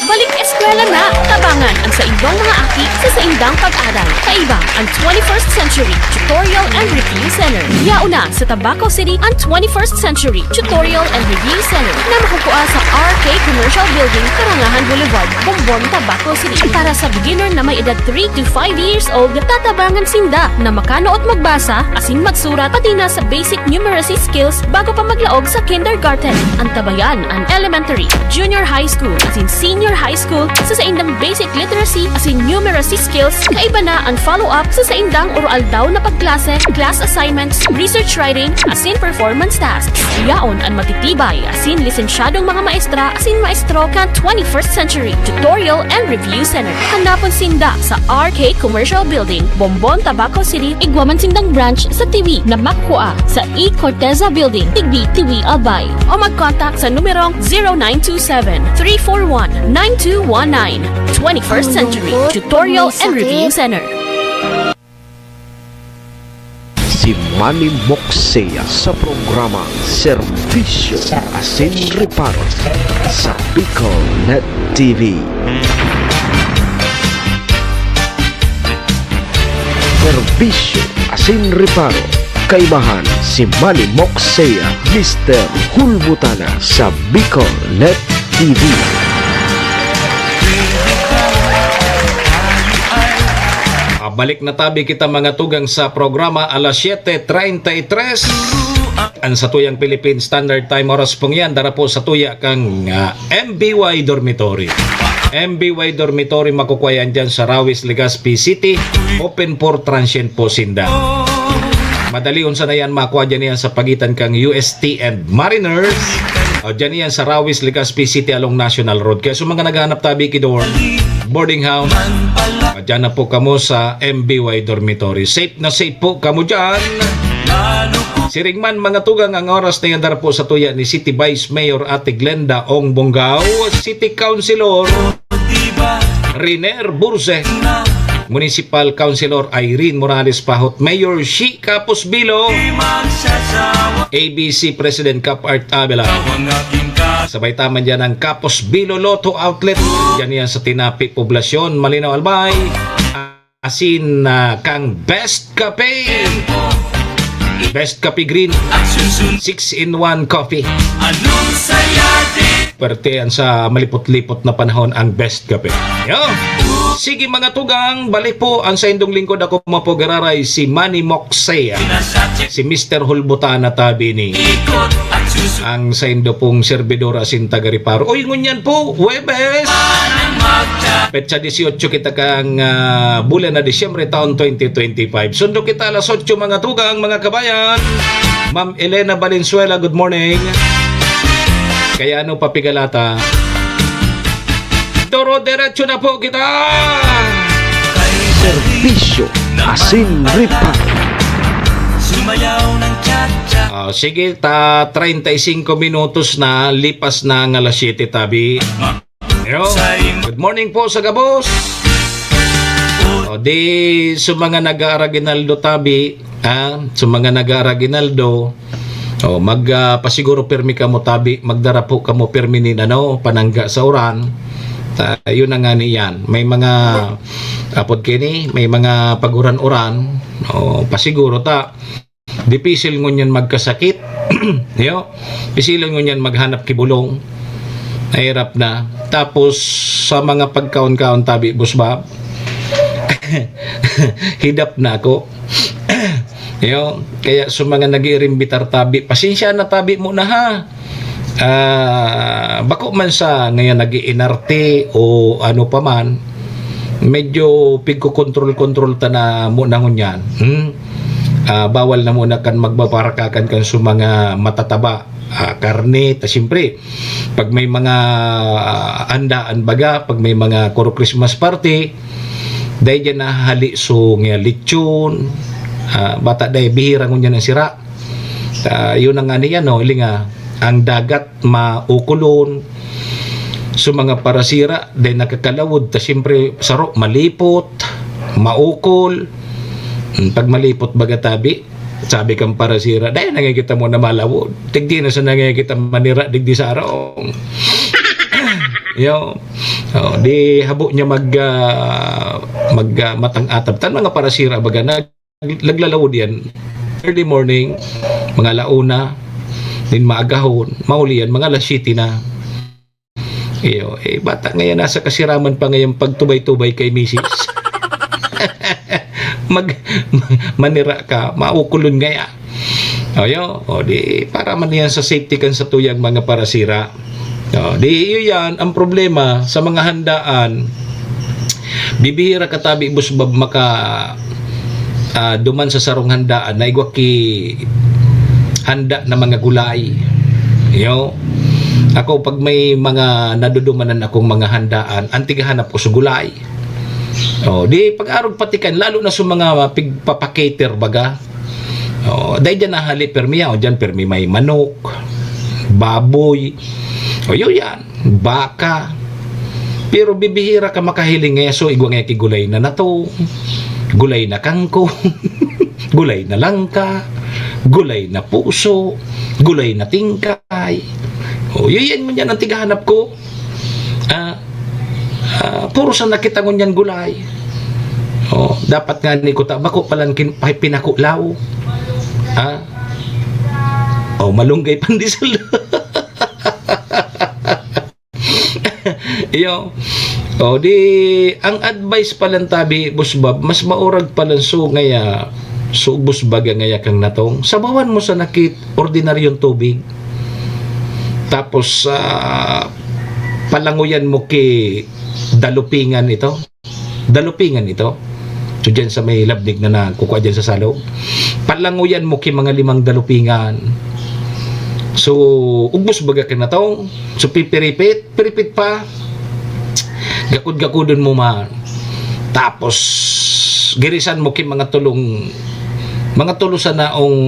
Balik eskwela na! Tabangan ang saindong mga aki sa saindang pag-aral. Kaiba ang twenty-first Century Tutorial and Review Center. Yaon na sa Tabaco City ang twenty-first Century Tutorial and Review Center na makukua sa R K Commercial Building, Karangahan Boulevard, Bombon, Tabaco City. Para sa beginner na may edad three to five years old, tatabangan sinda na makanood magbasa asin magsurat, pati na sa basic numeracy skills bago pa maglaog sa kindergarten. Antabayan an elementary, junior high school, asin senior high school sa saindang basic literacy asin numeracy skills. Kaiba na an follow-up sa saindang oro-aldaw na pagklase, class assignments, research writing, asin performance tasks. Yaon an matitibay asin lisensyadong mga maestra asin maestro kan twenty-first Century Tutorial and Review Center. Hanapon sinda sa R K Commercial Building, Bombon, Tabaco City, igwa man sindang branch sa Tiwi na makukua sa E Corteza Building, Tigbi, Tiwi, Albay. O mag-contact sa numerong zero nine two seven, three four one, nine two one nine. Twenty-first Century Tutorial and Review Center. Si Manny Moxea sa programa Serbisyo asin Reparo sa Bicol Net T V. Serbisyo asin Reparo, kaibahan si Manny Moxea, Mister Hulbutana sa Bicol Net T V. Ah, balik na tabi kita, mga tugang, sa programa, alas siyete treinta y tres. An satuyang Philippine Standard Time, oras pong yan, dara po sa tuya kang, ah, M B Y Dormitory. M B Y Dormitory, makukuha yan dyan sa Rawis, Legazpi City. Open for transient po sinda. Madali unsa na yan, makuha dyan yan sa pagitan kang U S T and Mariners. O, dyan yan sa Rawis, Legazpi City along National Road. Kaya sa mga naghahanap tabi ki dorm, boarding house, o, dyan na po kamo sa M B Y Dormitory. Safe na safe po kamo dyan. Siring man, mga tugang, ang oras na yan dara po sa tuya ni City Vice Mayor Ate Glenda Ong Bongao, City Councilor Riner Burse, Municipal Councilor Irene Morales Pahot, Mayor Shi Capos Bilo, A B C President Cap Art Abela, sabay taman dyan ang Capos Bilo Lotto Outlet, dyan yan sa Tinapi, Poblacion, Malinao, Albay. Asin, ah, kang Best Cafe. Best Cafe Green. Six-in-one coffee. Pwerte yan sa malipot-lipot na panahon ang Best Cafe. Yo! Sige, mga tugang, balik po ang saindong lingkod. Ako man po giraray, si Manny Moxea. Si Mister Hulbutana tabi ni ang saindo pong servidor asin taga-Reparo. Uy, ngunyan po, Huwebes! Petsa dieciocho kita kang, ah, bulan na Disyembre taon twenty twenty-five. Sundo kita alas otso, mga tugang, mga kabayan. Ma'am Elena Valenzuela, good morning. Kaya ano, papigalata? Doro-derecho na po kita! Serbisyo asin reparo. Sumayaw ng cha-cha. Ah, sige, ta treinta y cinco minutos na, lipas na ang alas siyete tabi. Yo, good morning po sa gabos. O, di, sa mga nag-aaraginaldo tabi, ah, sa mga nag-aaraginaldo, o, mag, ah, pasiguro pirmi kamo tabi, magdara po kamo pirmi nin, ano, panangga sa uran. Ta-, yun na nga ni yan. May mga, apod kini, may mga paguran-uran. O, pasiguro ta, dipisil ngunyan magkasakit. Yo, pisilon ngunyan maghanap ki bulong. Nahirap na. Tapos, sa mga pagkaon-kaon tabi, Boss Bob, hidap na ako. Yo, kaya sa mga nag-iirimbitar tabi, pasensya na tabi mo na, ha. Ah, bako man sa ngayon nag-iinarte o ano pa man, medyo pigko-control-control ta na muna ngunyan. Hmm? Ah, bawal na muna kan magbabarakakan kan sa mga matataba, ah, karne. Ta siyempre, pag may mga, ah, handaan baga, pag may mga kuro Christmas party, dahil dyan nahahali so nga lechon, Ah, bata dai, bihira ngunyan ang sira. Ah, yun ang ano yan, no? Ilinga, ang dagat maukulon. So, mga parasira, dai nakakalawod. Ta, siyempre, saro, malipot, maukol. Hmm, pag malipot, baga tabi, sabi kang parasira, dai na nga kita mo na malawod. Tigdi na sa na nga kita manira, digdi sa arong. Yo. Oh, di habo niya mag, ah, mag, ah, matang-atab. Tan mga parasira, baga, nag-, naglalawod yan. Early morning, mga ala una, din maagahon, mauli yan, mga alas siyete na. Iyo, eh, bata ngayon, nasa kasiraman pa ngayon pagtubay-tubay kay misis. Mag-, manira ka, maukulon ngaya. Ayo, o di, para man yan sa safety kan sa tuyang mga parasira. O, di, iyo yan, ang problema sa mga handaan, bibihira ka tabi, Boss Bob, maka, ah, duman sa sarong handaan na igwa ki handa na mga gulay. Yo. Ako, pag may mga nadudumanan akong mga handaan, ang tigahanap ko sa gulay. O, di pag-arog patikan, lalo na sa mga pigpapakater baga. O, dahil dyan nahali, permi, o, dyan permi may manok, baboy. O, yun yan. Baka. Pero bibihira ka makahiling ngayon, so igwa ngayon ki gulay na natong, gulay na kangkong, gulay na langka, gulay na puso, gulay na tingkay. O, yun yan, ngunyan ang tigahanap ko. Ah, ah, puro sa nakita ngunyan gulay. O, dapat nga ni kuta, bako palan kin-, pa-, pinakulaw. Ah? O, malunggay pandesal. Iyo. O, di, ang advice palan tabi, Boss Bob, mas maurag palan so ngaya, so Boss Baga ngaya kang natong. Sabawan mo sa nakit ordinaryong tubig. Tapos, ah, palanguyan mo ki dalupingan ito. Dalupingan ito. So, dyan sa may labnig na nagkukwa dyan sa salog. Palanguyan mo ki mga limang dalupingan. So, ugbos baga ka na tong. So, pipiripit, piripit pa. Gakod-gakodon mo man. Tapos, girisan mo ki mga tulong, mga tulo sa naong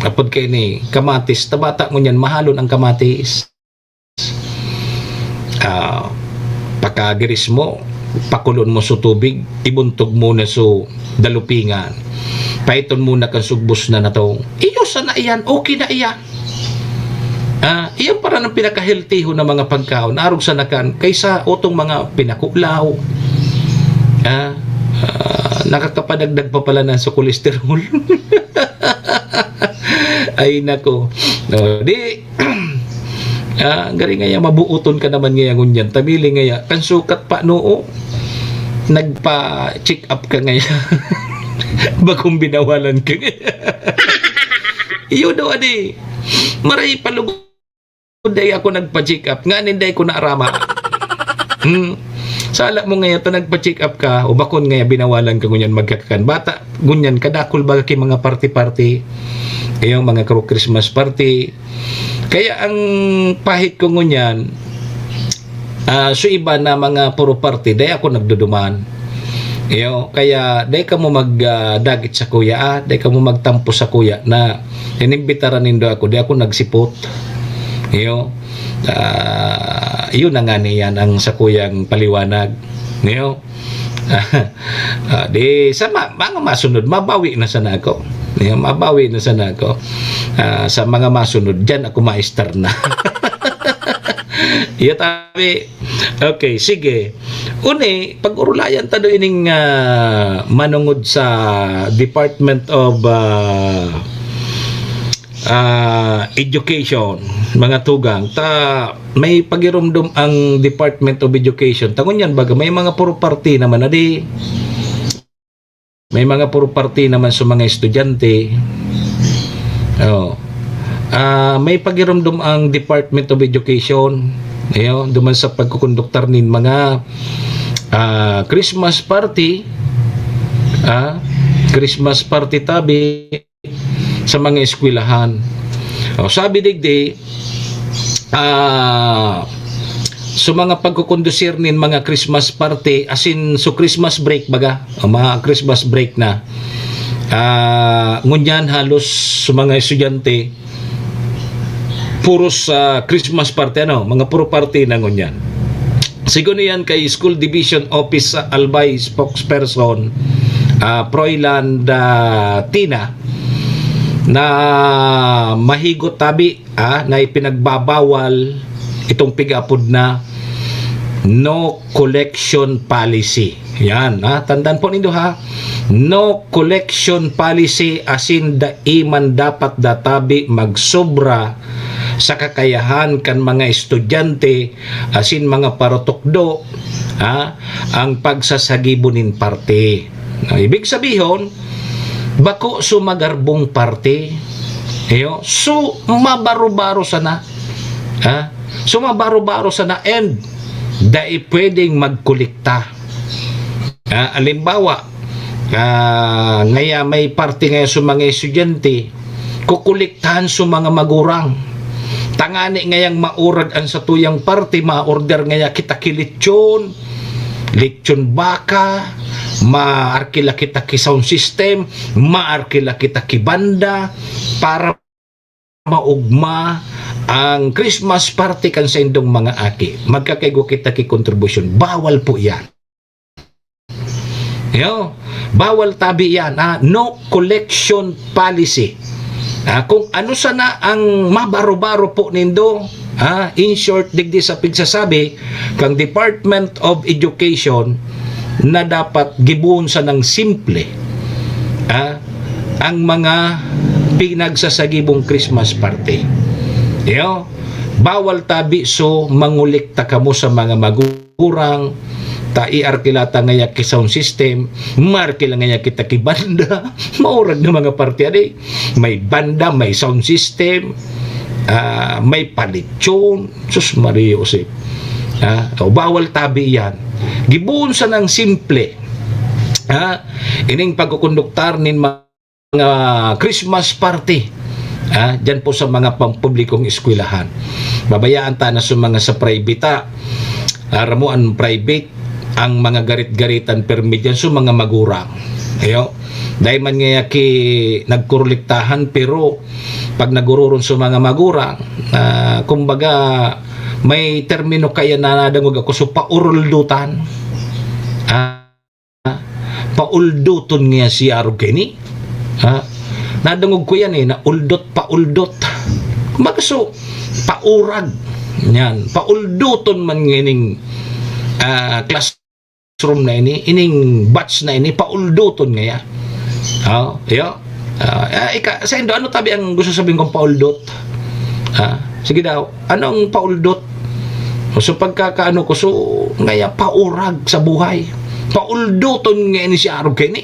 apod kaini, kamatis. Tabata mo niyan, mahalon ang kamatis. Ah, pakagiris mo, pakulon mo so tubig, ibuntog mo na so dalupingan. Paiton mo na kan sugbos na natong. Iyo sana iyan, okay na iyan. Ah, iyan para ng pinaka-healthy ho na mga pagkaon. Arog sa nakan, kaysa otong mga pinakulaw. Ah, ah, nakakapadagdag pa pala na sa cholesterol. Ay, nako. No, di, ah, gari ngaya, mabuoton ka naman ngaya ngunyan. Tabili ngaya, kan sukat pa, noo. Nagpa-check up ka ngaya. Bakong binawalan ka ngaya. Iyo daw, adi. Maray palugod dai ako nagpa-check up. Nganing dai ko naarama. Hmm. Sala mo ngaya ta nagpa-check up ka, o bakon ngaya binawalan ka ngunyan magkakakan. Bata, ngunyan kadakul baga ki mga party-party. Kaya mga kro-, Christmas party. Kaya ang pahit ko ngunyan, ah, so iba na mga puro party, dai ako nagduduman. Iyo, kaya dai kamo mag, ah, dagit sa kuya, ah, dai kamo magtampo sa kuya na inimbitaran nindo ako, di ako nagsipot. Iyo, ah, yun na nga niyan ang sa kuyang paliwanag. Iyo, ah, di sa ma-, mga masunod, mabawi na sana ako. Iyo, mabawi na sana ako. Ah, sa mga masunod, dyan ako maestar na. Iyo, tabi. Okay, sige. Uni, pag-urulayan ta do ining, ah, manungod sa Department of, ah, ah, Education, mga tugang. Ta, may pagirumdom ang Department of Education. Ta ngunyan baga, may mga property naman na di. May mga property naman sa mga estudyante. Oh. Ah, may pagirumdom ang Department of Education. Ayo, duman sa pagkukonduktar nin mga, ah, Christmas party, ah, Christmas party tabi sa mga eskwelahan. Oh, sabi digdi, ah, so mga pagkukondusir nin mga Christmas party, as in, so Christmas break baga, o mga Christmas break na. Ah, ngunyan halos sa mga estudyante, puros, ah, Christmas party, ano, mga puro party na ngunyan. Sigon iyan kay School Division Office sa Albay spokesperson, ah, Froilan, ah, Tina, na mahigot tabi, ah, na ipinagbabawal itong pig-apod na no collection policy. Yan, ha? Tandaan po nindo, ha? No collection policy, asin dai man dapat databi magsobra sa kakayahan kan mga estudyante asin mga paratukdo, ha, ang pagsasagibo nin parte. Na ibig sabihon, bako so magarbong parte. Iyo, so mabaro-baro sana. Ha? So mabaro-baro sana and dai pwedeng magkolekta. Ah, alimbawa, ah, ngaya may parte ngaya sa mga estudyante, kukolektahan sa mga magurang. Tangani ngayang maurag ang satuyang parte, ma-order ngaya kita ki lechon, lechon baka, maarkila kita ki sound system, maarkila kita ki banda, para maugma ang Christmas party kan saindong mga aki. Magkakaigwa kita ki kontribusyon. Bawal po yan. Yo, bawal tabi yan, ha? No collection policy. Ah, kung ano sana ang mabaro-baro po nindo, ha? In short, digdi sa pigsasabi kang Department of Education na dapat gibohon sanang simple, ha? Ang mga pinagsasagibong Christmas party. Yo, bawal tabi so mangolekta kamo sa mga magurang, ta iarkila ta ngaya ki sound system, maarkila ngaya kita ki banda. Maurag na mga parte, adi. May banda, may sound system, ah, may palitsyon. Sus, Maria Josep. Ah, o, bawal tabi yan. Gibohon sanang simple. Ah, ining pagkukonduktar nin mga Christmas party. Ah, dyan po sa mga pampublikong eskwelahan. Babayaan ta na sa mga sa private, ah. Ah, ramo an private, ang mga garit-garitan permi dyan sa mga magurang. Ayo. Dai man ngaya ki nagkorolektahan, pero pag nagororon sa mga magurang, ah, kumbaga, may termino kaya na nadangog ako, so pauruldutan. Ah, paulduton ngaya si arog kaini. Ha? Nadangog ko yan eh, na uldot, pauldot. Kumbaga, so, paurag. Yan. Paulduton man nganing, ah, classroom na ini, ining batch na ini, paulduton ngaya. Oh, yo. Ah, ah, ika, saindo, ano tabi ang gusto sabihin kong pauldot? Ah, sige daw, anong pauldot? So, pagkakaano ko, so, ngaya paurag sa buhay. Paulduton ngaya ni si arog kaini.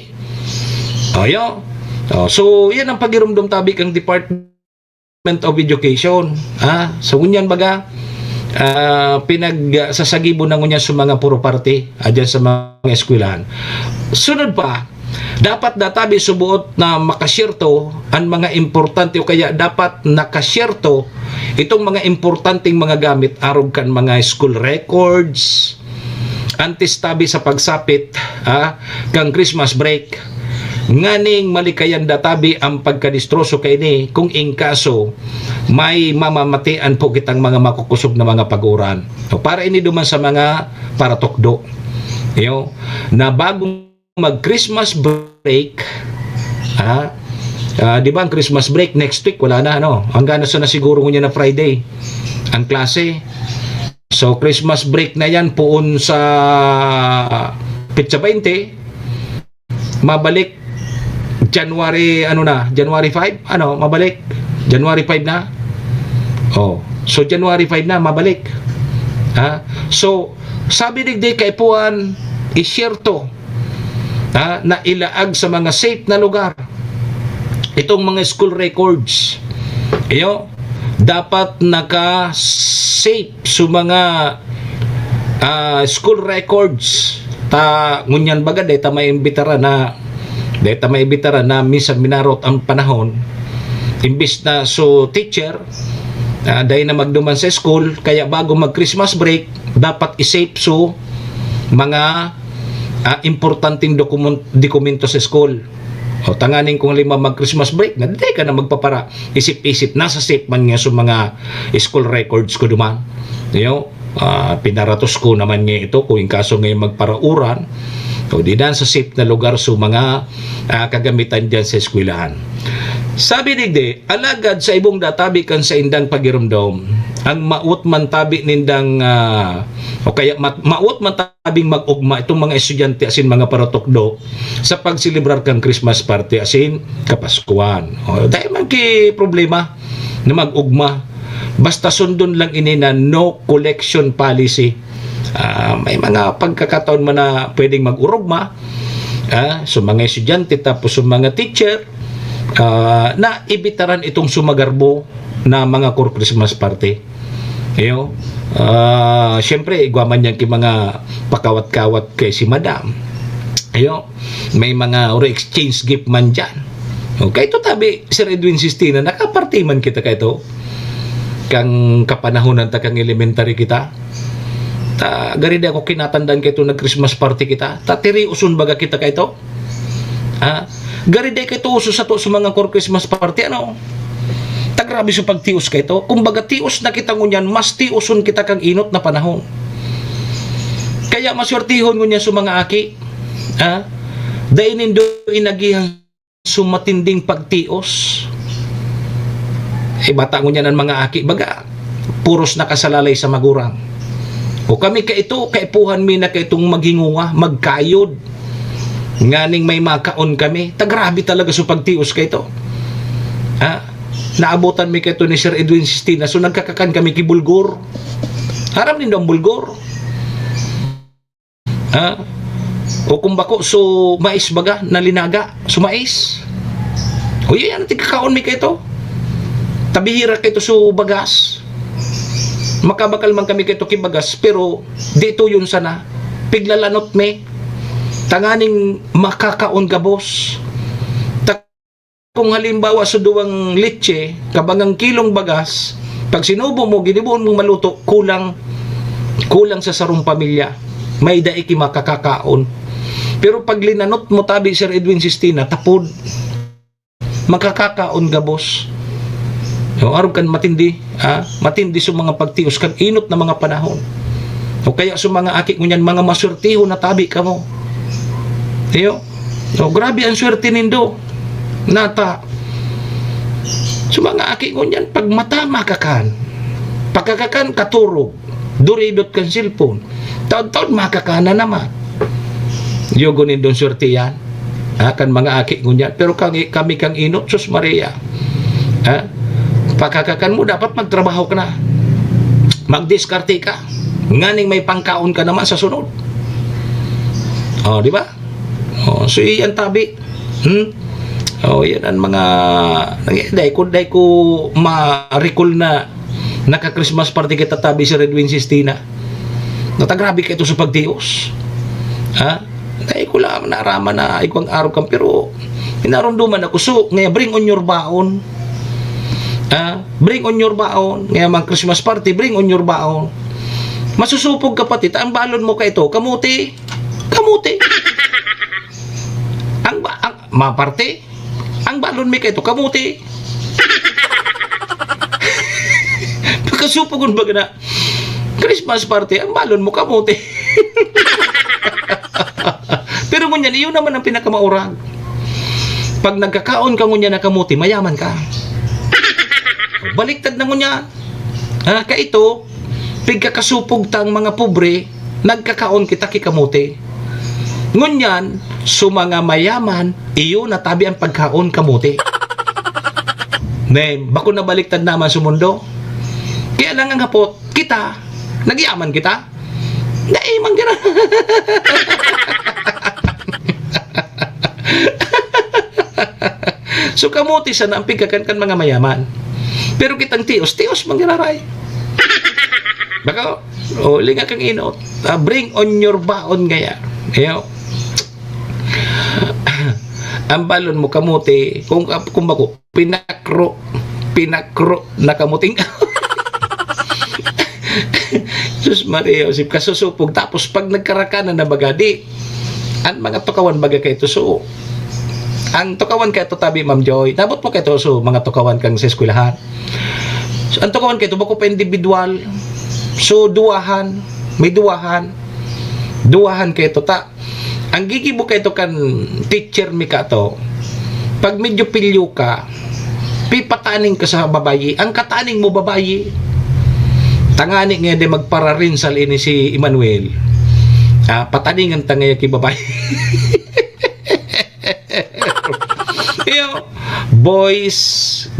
Oh, yo. Oh, so, yan ang pagirumdom tabi kang Department of Education. Ah, so, ngunyan baga, ah, pinagsasagibo na ngunyan sa mga puro parte, ah, dyan sa mga eskwelahan. Sunod pa, dapat databi subuot na makasyerto an mga importante o kaya dapat nakasyerto itong mga importanteng mga gamit arog kan mga school records, antes tabi sa pagsapit, ah, kan Christmas break, nganing malikayan databi ang pagkadistroso kaini kung in kaso may mamamatian po kitang mga makukusog na mga paguran. O, para ini duman sa mga paratukdo. Iyo, na bago mag-Christmas break, ha? Ah, di ba ang Christmas break next week, wala na, ano? Hanggang na sa na siguro ngunyan na Friday ang klase. So, Christmas break na yan, poon sa petsa baynte, mabalik January, ano na, January five? Ano, mabalik? January five na? Oh, so January five na, mabalik. Ha? So, sabi digdi kaipuhan, isyerto, ha, na ilaag sa mga safe na lugar itong mga school records. Iyo, dapat naka-safe sa mga, ah, school records. Ta, ngunyan baga, dahil ta may imbitara na, dahil ta may imbitara na minsan minarot ang panahon, imbis na so teacher, ah, dahil na magduman sa school, kaya bago mag-Christmas break, dapat i-safe so mga, ah, importanteng dokumen-, dokumento sa school. O, tanganing kung halimbawa mag-Christmas break na, di ka na magpapara-isip-isip, nasa safe man nga sa mga school records ko duman. Iyo, ah, pinaratos ko naman nga ito, kung in kaso ngayon magparauran, o di dan sa safe na lugar sa mga, ah, kagamitan diyan sa eskwelahan. Sabi digdi, alagad sa ibong databi kan saindang pagiromdom, ang mawot man tabi nindang, ah, o kaya mat-, mawot man tabing mag-ugma itong mga estudyante asin mga paratukdo sa pagselebrar kan Christmas party asin Kapaskuhan. O, dai man ki problema na mag-ugma. Basta sundon lang ini na no collection policy. Ah, may mga pagkakataon man na pwedeng mag-urugma, ah, sa mga estudyante tapos sa mga teacher, ah, na ibitaran itong sumagarbo na mga core Christmas party. Iyo, ah, siyempre, igwa man yan ki mga pakawat-kawat kay si madam. Iyo, may mga oro exchange gift man dyan. O, kay ito tabi, Sir Edwin Sistina, nakaparty man kita kay ito. Kang kapanahonan ta, kang elementary kita. Ta, gari di ako kinatandaan kay ito nag-Christmas party kita. Ta, tiriuson baga kita kay ito. Ha? Gari di kay ito uso sa to sa mga core Christmas party, ano? Ta, grabe sa pagtios kay ito. Kumbaga, tios na kita ngunyan, mas tioson kita kang inot na panahon. Kaya maswertihon ngunyan sa mga aki. Ha? Dai nindo inagihan sa matinding pagtios. Eh, bata ngunyan ang mga aki, baga, puros nakasalalay sa magurang. O kami kaito, kaipuhan mi na kaitong maghingunga, magkayod. Nganing may makaon kami. Ta, grabe talaga sa pagtios kaito. Ha? Naabotan mi kaito ni Sir Edwin Sistina. So, nagkakakan kami ki bulgur. Aram nindo ang bulgur? Ha? O kung bako, so mais baga, na linaga, so mais. O, yan ang tigkakaon mi kaito. Ta, bihira kaito so bagas. Makabakal man kami kaito ki bagas, pero di ito yun sana. Piglalanot mi. Tanganing makakaon gabos. Ta, kung halimbawa sa duwang litse, kabangang kilong bagas, pag sinubo mo, ginibohon mong maluto, kulang, kulang sa sarong pamilya. May dai ki makakakaon. Pero pag linanot mo tabi, Sir Edwin Sistina, tapod. Makakakaon gabos. O, arog kan matindi, ha? Matindi sa mga pagtios kan inot na mga panahon. O kaya sa mga aki ngunyan, mga maswertihon na tabi kamo. Iyo. O, grabe ang swerte nindo. Nata. Sa mga aki ngunyan, pag mata makakan, pagkakakan, katurog, duridot kan cellphone. Taon-taon, makakan na naman. Yugo nindong swerte yan. Ha, kan mga aki ngunyan. Pero kang, kami kang inot, sus Maria. Ha? Pagkakakan mo, dapat magtrabaho ka na. Magdiskarte ka. Nganing may pangkaon ka naman sa sunod. O, di ba? O, so, iyan tabi. Hmm? O, yan ang mga, dai ko, dai ko ma-recall na naka-Christmas party kita tabi si Redwin Sistina. Natagrabe ka ito sa pagtios. Ha? Dai ko lang naaraman na igwang araw kan, pero inarumduman ako. So, ngaya, bring on your baon. Ha? Bring on your baon. Ngaya, mga Christmas party, bring on your baon. Masusupog ka pati. Ta, ang balon mo ka ito, kamuti. Kamuti. Ang ba, ang, mga parte, ang balon mi ka ito, kamuti. Pagkasupogon baga na, Christmas party, ang balon mo, kamuti. Pero ngunyan, iyon naman ang pinakamaurag. Pag nagkakaon ka ngunyan na kamuti, mayaman ka. Baliktad na ngunyan. Ha, kaito, pigkakasupog tang mga pobre, nagkakaon kita ki kamote. Ngunyan, so mga mayaman, iyo na tabi ang pagkaon kamote. Ne, bako na baliktad naman sa mundo. Kaya lang ang hapot, kita, nagyaman kita? Dai man kita. So, kamote sana ang pigkakan kan mga mayaman. Pero kitang tios, tios man giraray. Bako, o, linga kang inot. Ah, bring on your baon ngaya. Iyo. Ang balon mo, kamote. Kung, kung bako, pinakro. Pinakro na kamuting. Sus Maria Josep, kasusupog. Tapos pag nagkarakanan na baga, di, ang mga tukawan baga kay tuso. Ang tukawan kaito tabi, Ma'am Joy, nabot mo kaito, so, mga tukawan kang sa eskwelahan. So, ang tukawan kaito, bako pa individual. So, duwahan, may duwahan. Duwahan kaito ta. Ang gigibo kaito kan teacher mi kato, pag medyo pilyo ka, pipataning ka sa babayi, ang kataning mo babayi. Tangani nga di magpararinsal ini si Emmanuel. Ah, pataningan ta ngaya ki babayi. Iyo, boys,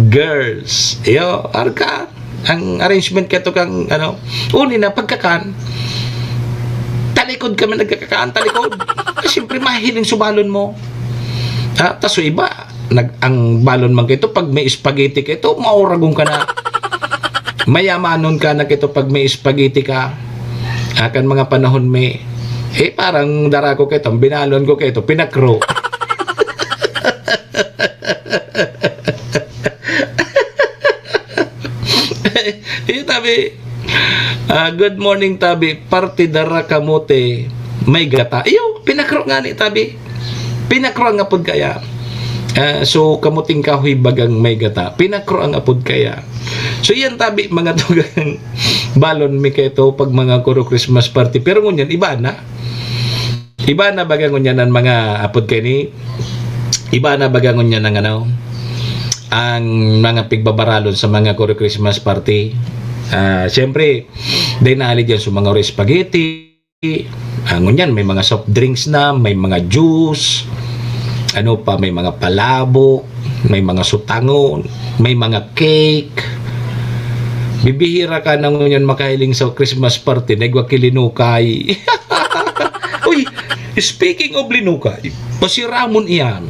girls. Iyo, arka, ang arrangement kaito kang, ano, uni na pagkakan, talikod kami nagkakakan, talikod. Kasi siyempre, mahiling subalon mo. Ha? Tas yung iba, nag, ang balon man kaito, pag may spaghetti kaito, mauragong ka na. Mayamanon ka na kaito pag may spaghetti ka. Ah, kan mga panahon may, eh, parang dara ko kaito, ang binalon ko kaito, pinakro. Iyo, tabi. Ah, good morning, tabi. Parte dara kamote, may gata. Iyo, pinakro nga ni, tabi. Pinakro ang apod kaya. Ah, so, kamuting kahoy bagang may gata. Pinakro ang apod kaya. So, yan, tabi, mga tugang balon mi kaito pag mga kuro Christmas party. Pero ngunyan, iba na. Iba na baga ngunyan ang mga apod kani. Iba na baga ngunyan ang, ano, ang mga pigbabaralon sa mga kuro Christmas party. Ah, siyempre, dahil naalig yan sa mga ori spaghetti. Ah, ngunyan, may mga soft drinks na, may mga juice, ano pa, may mga palabok, may mga sutangon, may mga cake. Bibihira ka na ngunyan makahiling sa Christmas party, na igwa ki linukay. Uy, speaking of linukay, pasiramon iyan.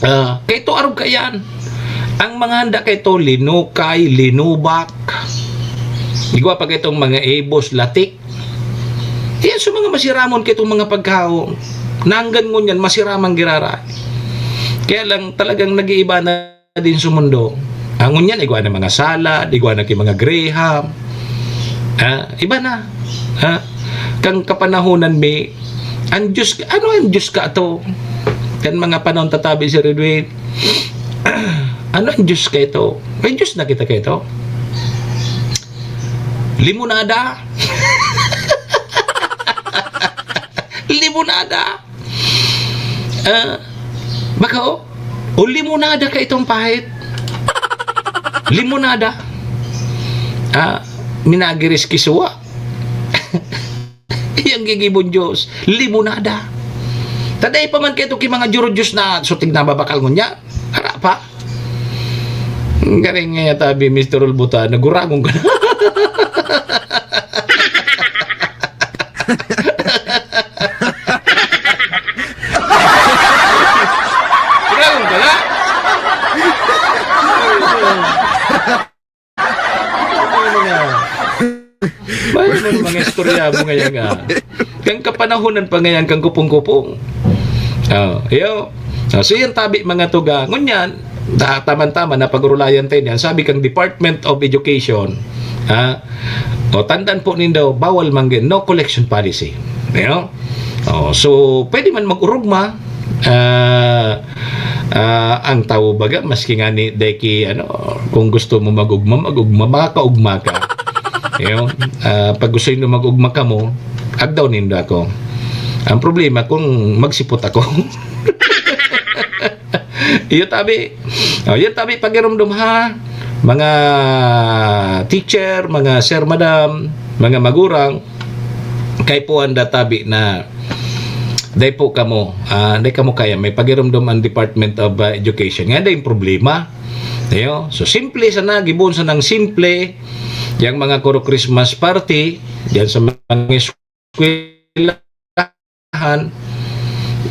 Ah, kaito arog ka yan. Ang mga handa kaito, linukay, linubak. Igwa pa kaitong mga ibos, latik. Yan sa mga masiramon kaitong mga pagkaon. Nanggan ngunyan, masiraman girara. Kaya lang, talagang nag-iiba na din sa mundo. Ah, ngunyan, igwa na mga salad, igwa na ki mga graham. Ah, iba na. Ha? Kang kapanahonan mi, ang Diyos, ano ang Diyos ka ato? Kan mga panahon tatabi si Redway, ano ang Diyos ka ito? May Diyos na kita kaito? Limonada. Limonada. Ah, baka, oh, o limonada ka itong pahit. Limonada. Ah, minagiris ki suwa. Iyang gigibon Diyos, limonada. Taday pa man kaito ki mga juro-Diyos na sutig na babakal ngunyan. Ara pa. Garing nga yata, bi, Mister Ulbutan, naguragon ka na. Guragon ka na? Ano na? May mga, mga istorya mo ngayon nga. Kang kapanahonan pa ngayon kang kupong-kupong. Oh, iyo. Oh, so yan tabi mga tuga. Ngunyan, ta-, taman-taman na pag-urulayan tayo niyan. Sabi kang Department of Education, ha? O, tandaan po nindo, bawal manggin, no collection policy. Iyo. Oh, so, pwede man mag-urugma, ah, ah, ang tawo baga, maski nga ni, dai ki, ano, kung gusto mo mag-ugma, mag-ugma, makakaugma ka. Iyo, ah, pag gusto nindo mag-ugma kamo, agdaw nindo ako. Ang problema, kung magsipot ako. Iyo tabi. Oh, iyo tabi, pagirumdom ha. Mga teacher, mga sir, madam, mga magurang, kay po anda tabi na dai po kamo, ah, dai kamo kaya, may pagirumdom ang Department of, ah, Education. Nga dai yung problema. Iyo. So, simple sana, gibon sanang simple, yang mga kuro Christmas party, diyan sa mga eskwelahan,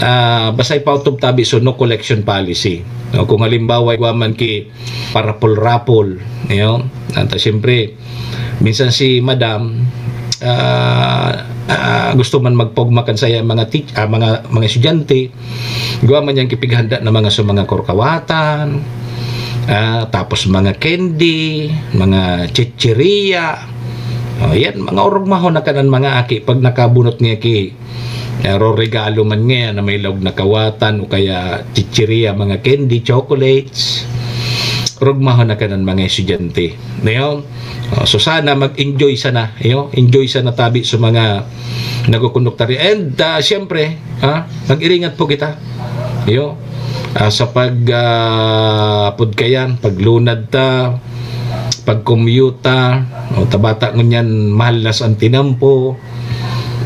ah, basta ipautob tabi so no collection policy. No, kung halimbawa, igwa man ki parapol-rapol, iyo. At, ah, siyempre, minsan si madam, ah, ah, gusto man magpaugma kan sa iya mga teach-, ah, mga, mga estudyante, igwa man yang kipighanda na mga, so, mga kurkawatan, ah, tapos mga candy, mga chichirya. Oh, yan, mga orugmahon na kanan mga aki pag nakabunot niya ki Pero regalo man ngayon na may laog na kawatan o kaya chichirya, mga candy, chocolates, rugmahon na kanan mga estudyante. Ngayon, oh, so sana mag-enjoy sana, iyo, enjoy sana tabi sa mga nagkukonduktaryo. And, ah, siyempre, ha, mag-iringat po kita. Iyo, ah, sa pag, ah, pud kayan, paglunad ta, pagkomyuta, o tabata ngunyan, mahalas ang tinampo,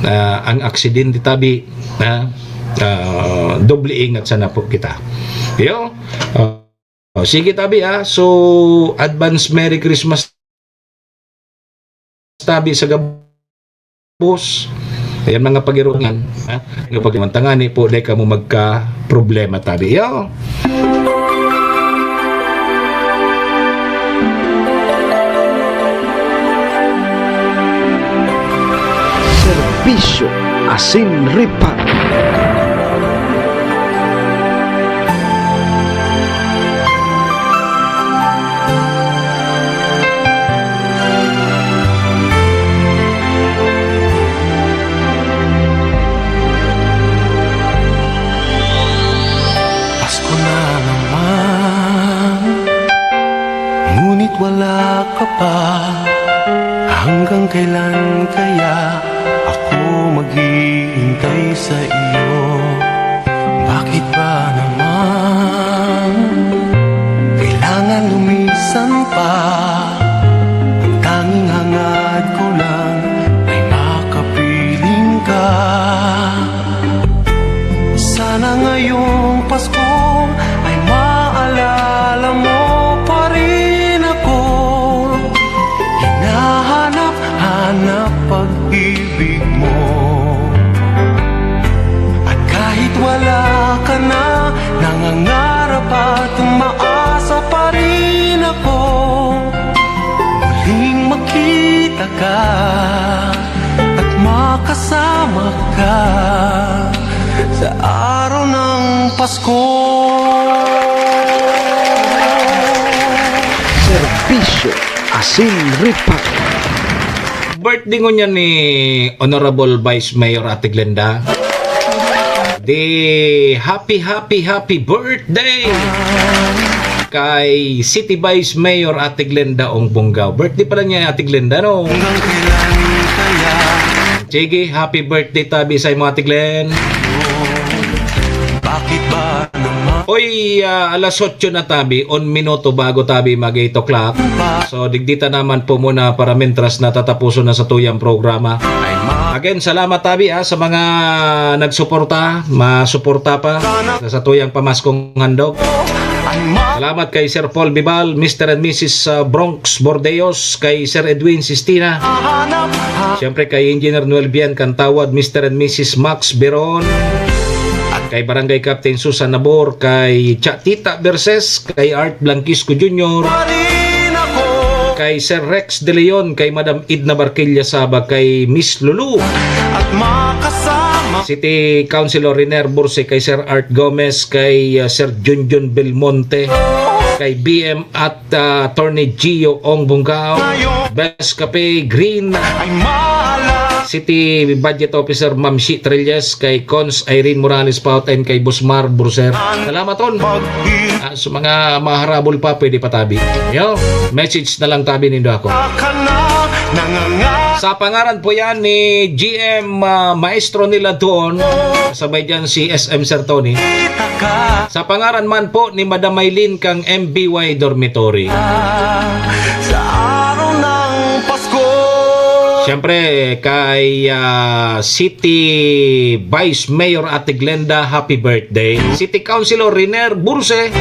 ah, ang aksidente tabi, ha? Ah, doble ingat sana po kita. Iyo, ah, Oh, sige tabi, ah. So, advance Merry Christmas tabi sa gabos. Ayan, mga pagirungan, ha? Nga pagirungan, tangani po, dai kamo magka-problema tabi. Yo! Serbisyo asin ripat. Pasko na naman, ngunit wala ka pa. Hanggang kailan kaya ako maghihintay sa iyo? Bakit ba naman kailangan lumisan pa? Ang tanging hangad ko lang ay makapiling ka. Sana ngayong Pasko ay maalala mo pa rin ako. Hinahanap-hanap pag-ibig mo. At kahit wala ka na, nangangarap at umaasa pa rin ako. Muling makita ka at makasama ka sa araw ng Pasko. Serbisyo asin ripat. Birthday ngunyan ni Honorable Vice Mayor Ate Glenda. Di happy, happy, happy birthday kay City Vice Mayor Ate Glenda Ong Bongao. Birthday pala niya, Ate Glenda, no? Sige, happy birthday tabi sa imo, Ate Glenn. Oy, ah, alas otso na tabi, un minuto bago tabi mag eight o'clock. So, digdi ta naman po muna para mintras na tatapuson na satuyang programa. Again, salamat tabi, ah, sa mga nagsuporta, masuporta pa sa satuyang pamaskong handog. Salamat kay Sir Paul Bibal, Mister and Missus, ah, Bronx Bordeos, kay Sir Edwin Sistina. Siyempre kay Engineer Noel Bian Cantawad, Mister and Missus Max Beron, kay Barangay Captain Susan Nabor, kay Cha-, Tita Verses, kay Art Blanquisco Junior, kay Sir Rex De Leon, kay Madam Edna Barquilla Saba, kay Miss Lulu, City Councilor Riner Burse, kay Sir Art Gomez, kay, uh, Sir Junjun Belmonte, kay B M at, uh, Attorney Gio Ong Bungkao, Best Cafe Green, City Budget Officer Ma'am Shi Trilles, kay Cons Irene Morales Paut, and kay Busmar Burser. Salamat, Ton. Ah, sa mga maharabol pa, pwede pa tabi. Yo, message na lang tabi nindo ako. Sa pangaran po yan ni G M, ah, Maestro nila doon, sabay dyan si S M Sir Tony. Sa pangaran man po ni Madam Maylin kang M B Y Dormitory. Sa araw ng Pasko. Siyempre, kay, ah, City Vice Mayor Ate Glenda, happy birthday. City Councilor Riner Burse.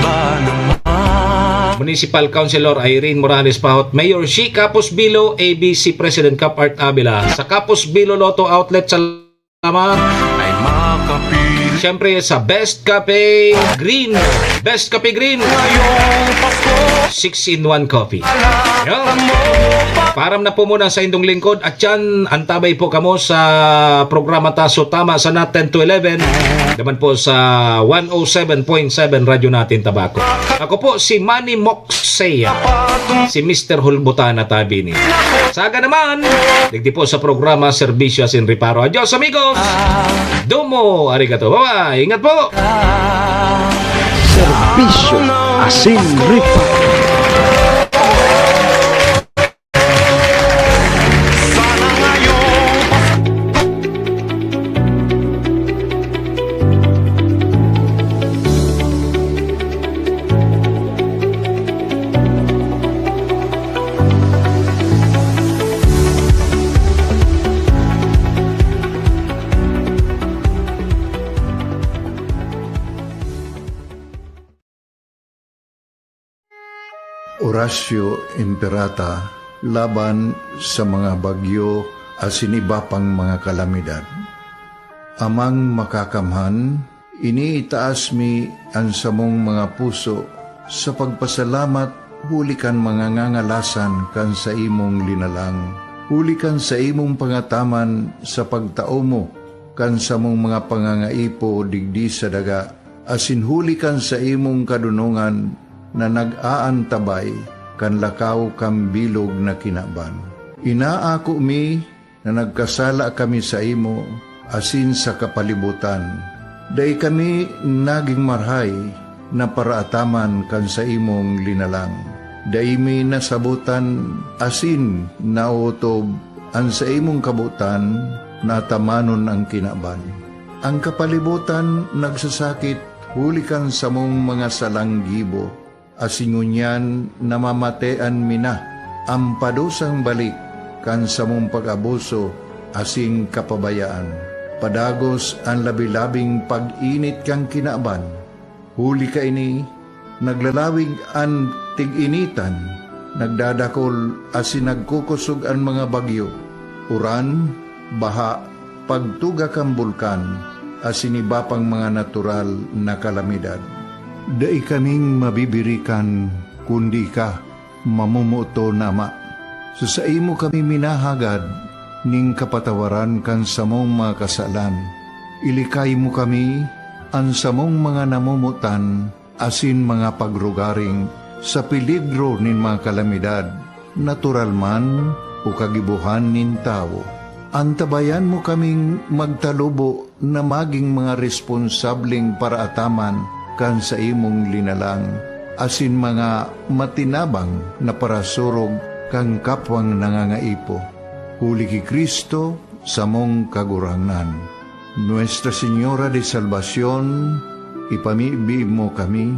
Municipal Councilor Irene Morales Pahot. Mayor Shi Capos Bilo, A B C President Cap Art Avila. Sa Capos Bilo Lotto Outlet, salamat. Siyempre, sa Best Cafe Green. Best Cafe Green. Six-in-one coffee. Yo. Paaram na po muna sa indong lingkod. At yan, antabay po kamo sa programa ta. So, tama sa na ten to eleven. Naman po sa one oh seven point seven Radyo Natin Tabaco. Ako po si Manny Moksey, si Mister Hulbutan na tabi ni. Saga naman, digdi po sa programa Serbisyo asin Reparo. Adios, amigos! Domo arigato. Bye-bye! Ingat po! Serbisyo asin Reparo. Oratio Imperata laban sa mga bagyo asin iba pang mga kalamidad. Amang Makakamhan, iniitaas mi an samong mga puso sa pagpasalamat huli kan mga ngangalasan kan saimong linalang, huli kan saimong pangataman sa pagtao mo kan samong mga pangangaipo digdi sa daga, asin huli kan saimong kadonongan na nag-aantabay kan lakaw kan bilog na kinaban. Inaako mi na nagkasala kami saimo asin sa kapalibotan. Dai kami nagin marahay na paraataman kan saimong linalang. Dai mi nasabotan asin naotob an saimong kabotan na atamanon an kinaban. An kapalibotan nagsasakit huli kan samong mga salang gibo, asin ngunyan namamatean mi na an padusang balik kan samong pag-abuso asin kapabayaan. Padagos an labi-labing pag-init kan kinaban. Huli kaini, naglalawig an tig-initan, nagdadakol asin nagkukosog an mga bagyo, uran, baha, pagtuga kan bulkan, asin iba pang mga natural na kalamidad. Dai kaming mabibirikan, kundi ika, mamomoton na Ama. Sa saimo kami minahagad nin kapatawaran kan samong mga kasalan. Ilikay mo kami, an samong mga namomotan, asin mga pagrugaring sa peligro nin mga kalamidad, natural man o kagibohan nin tawo. Antabayan mo kaming magtalubo na magin mga responsableng paraataman kan saimong linalang, asin mga matinabang na parasurog kan kapwang nangangaipo. Huli ki Cristo, samong Kagurangnan. Nuestra Señora de Salvacion, ipamibi mo kami.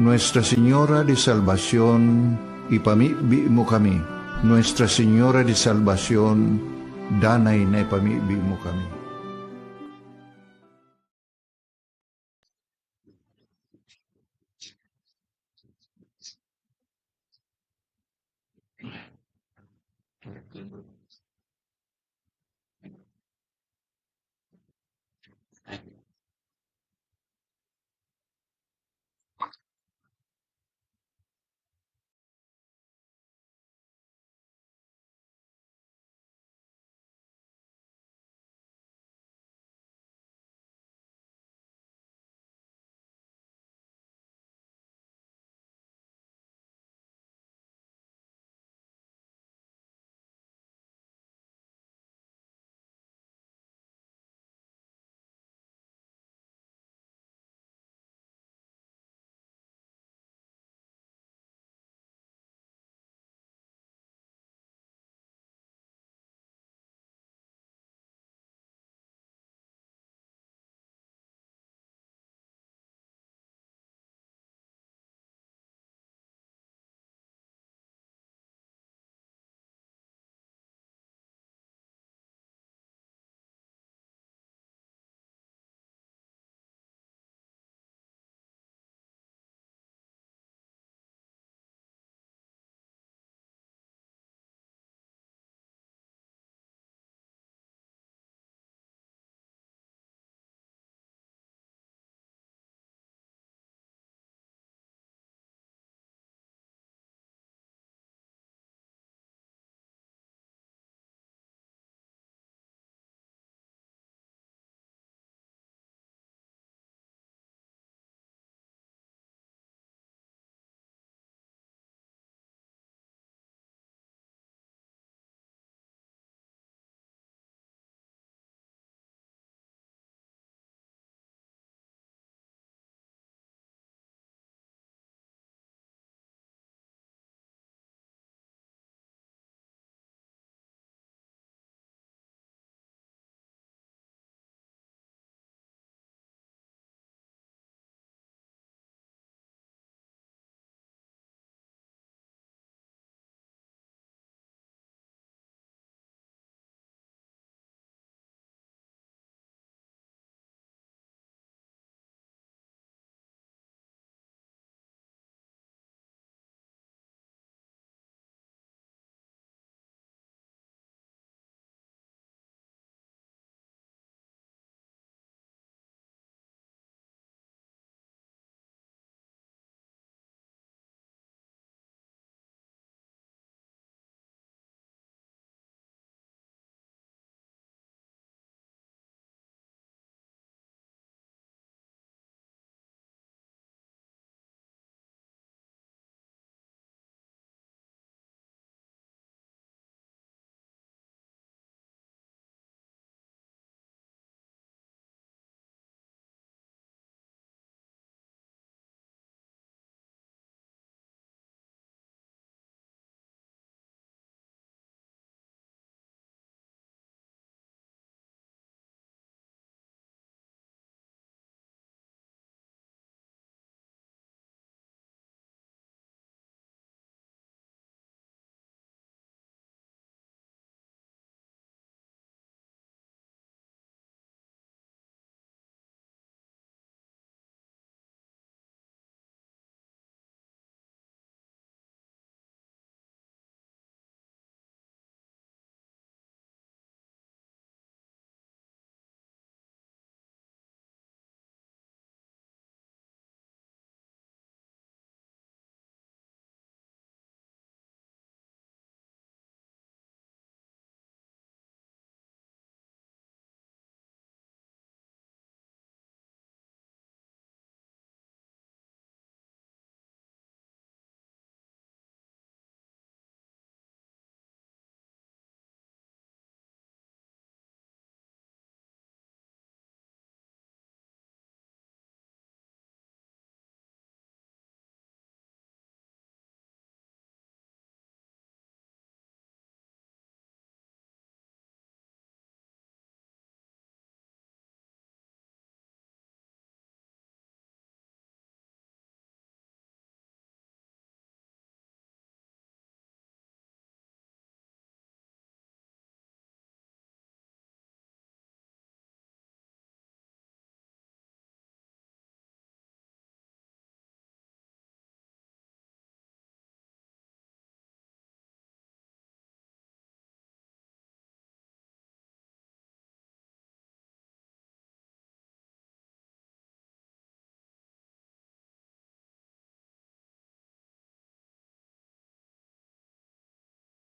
Nuestra Señora de Salvacion, ipamibi mo kami. Nuestra Señora de Salvacion, danay na ipamibi mo kami.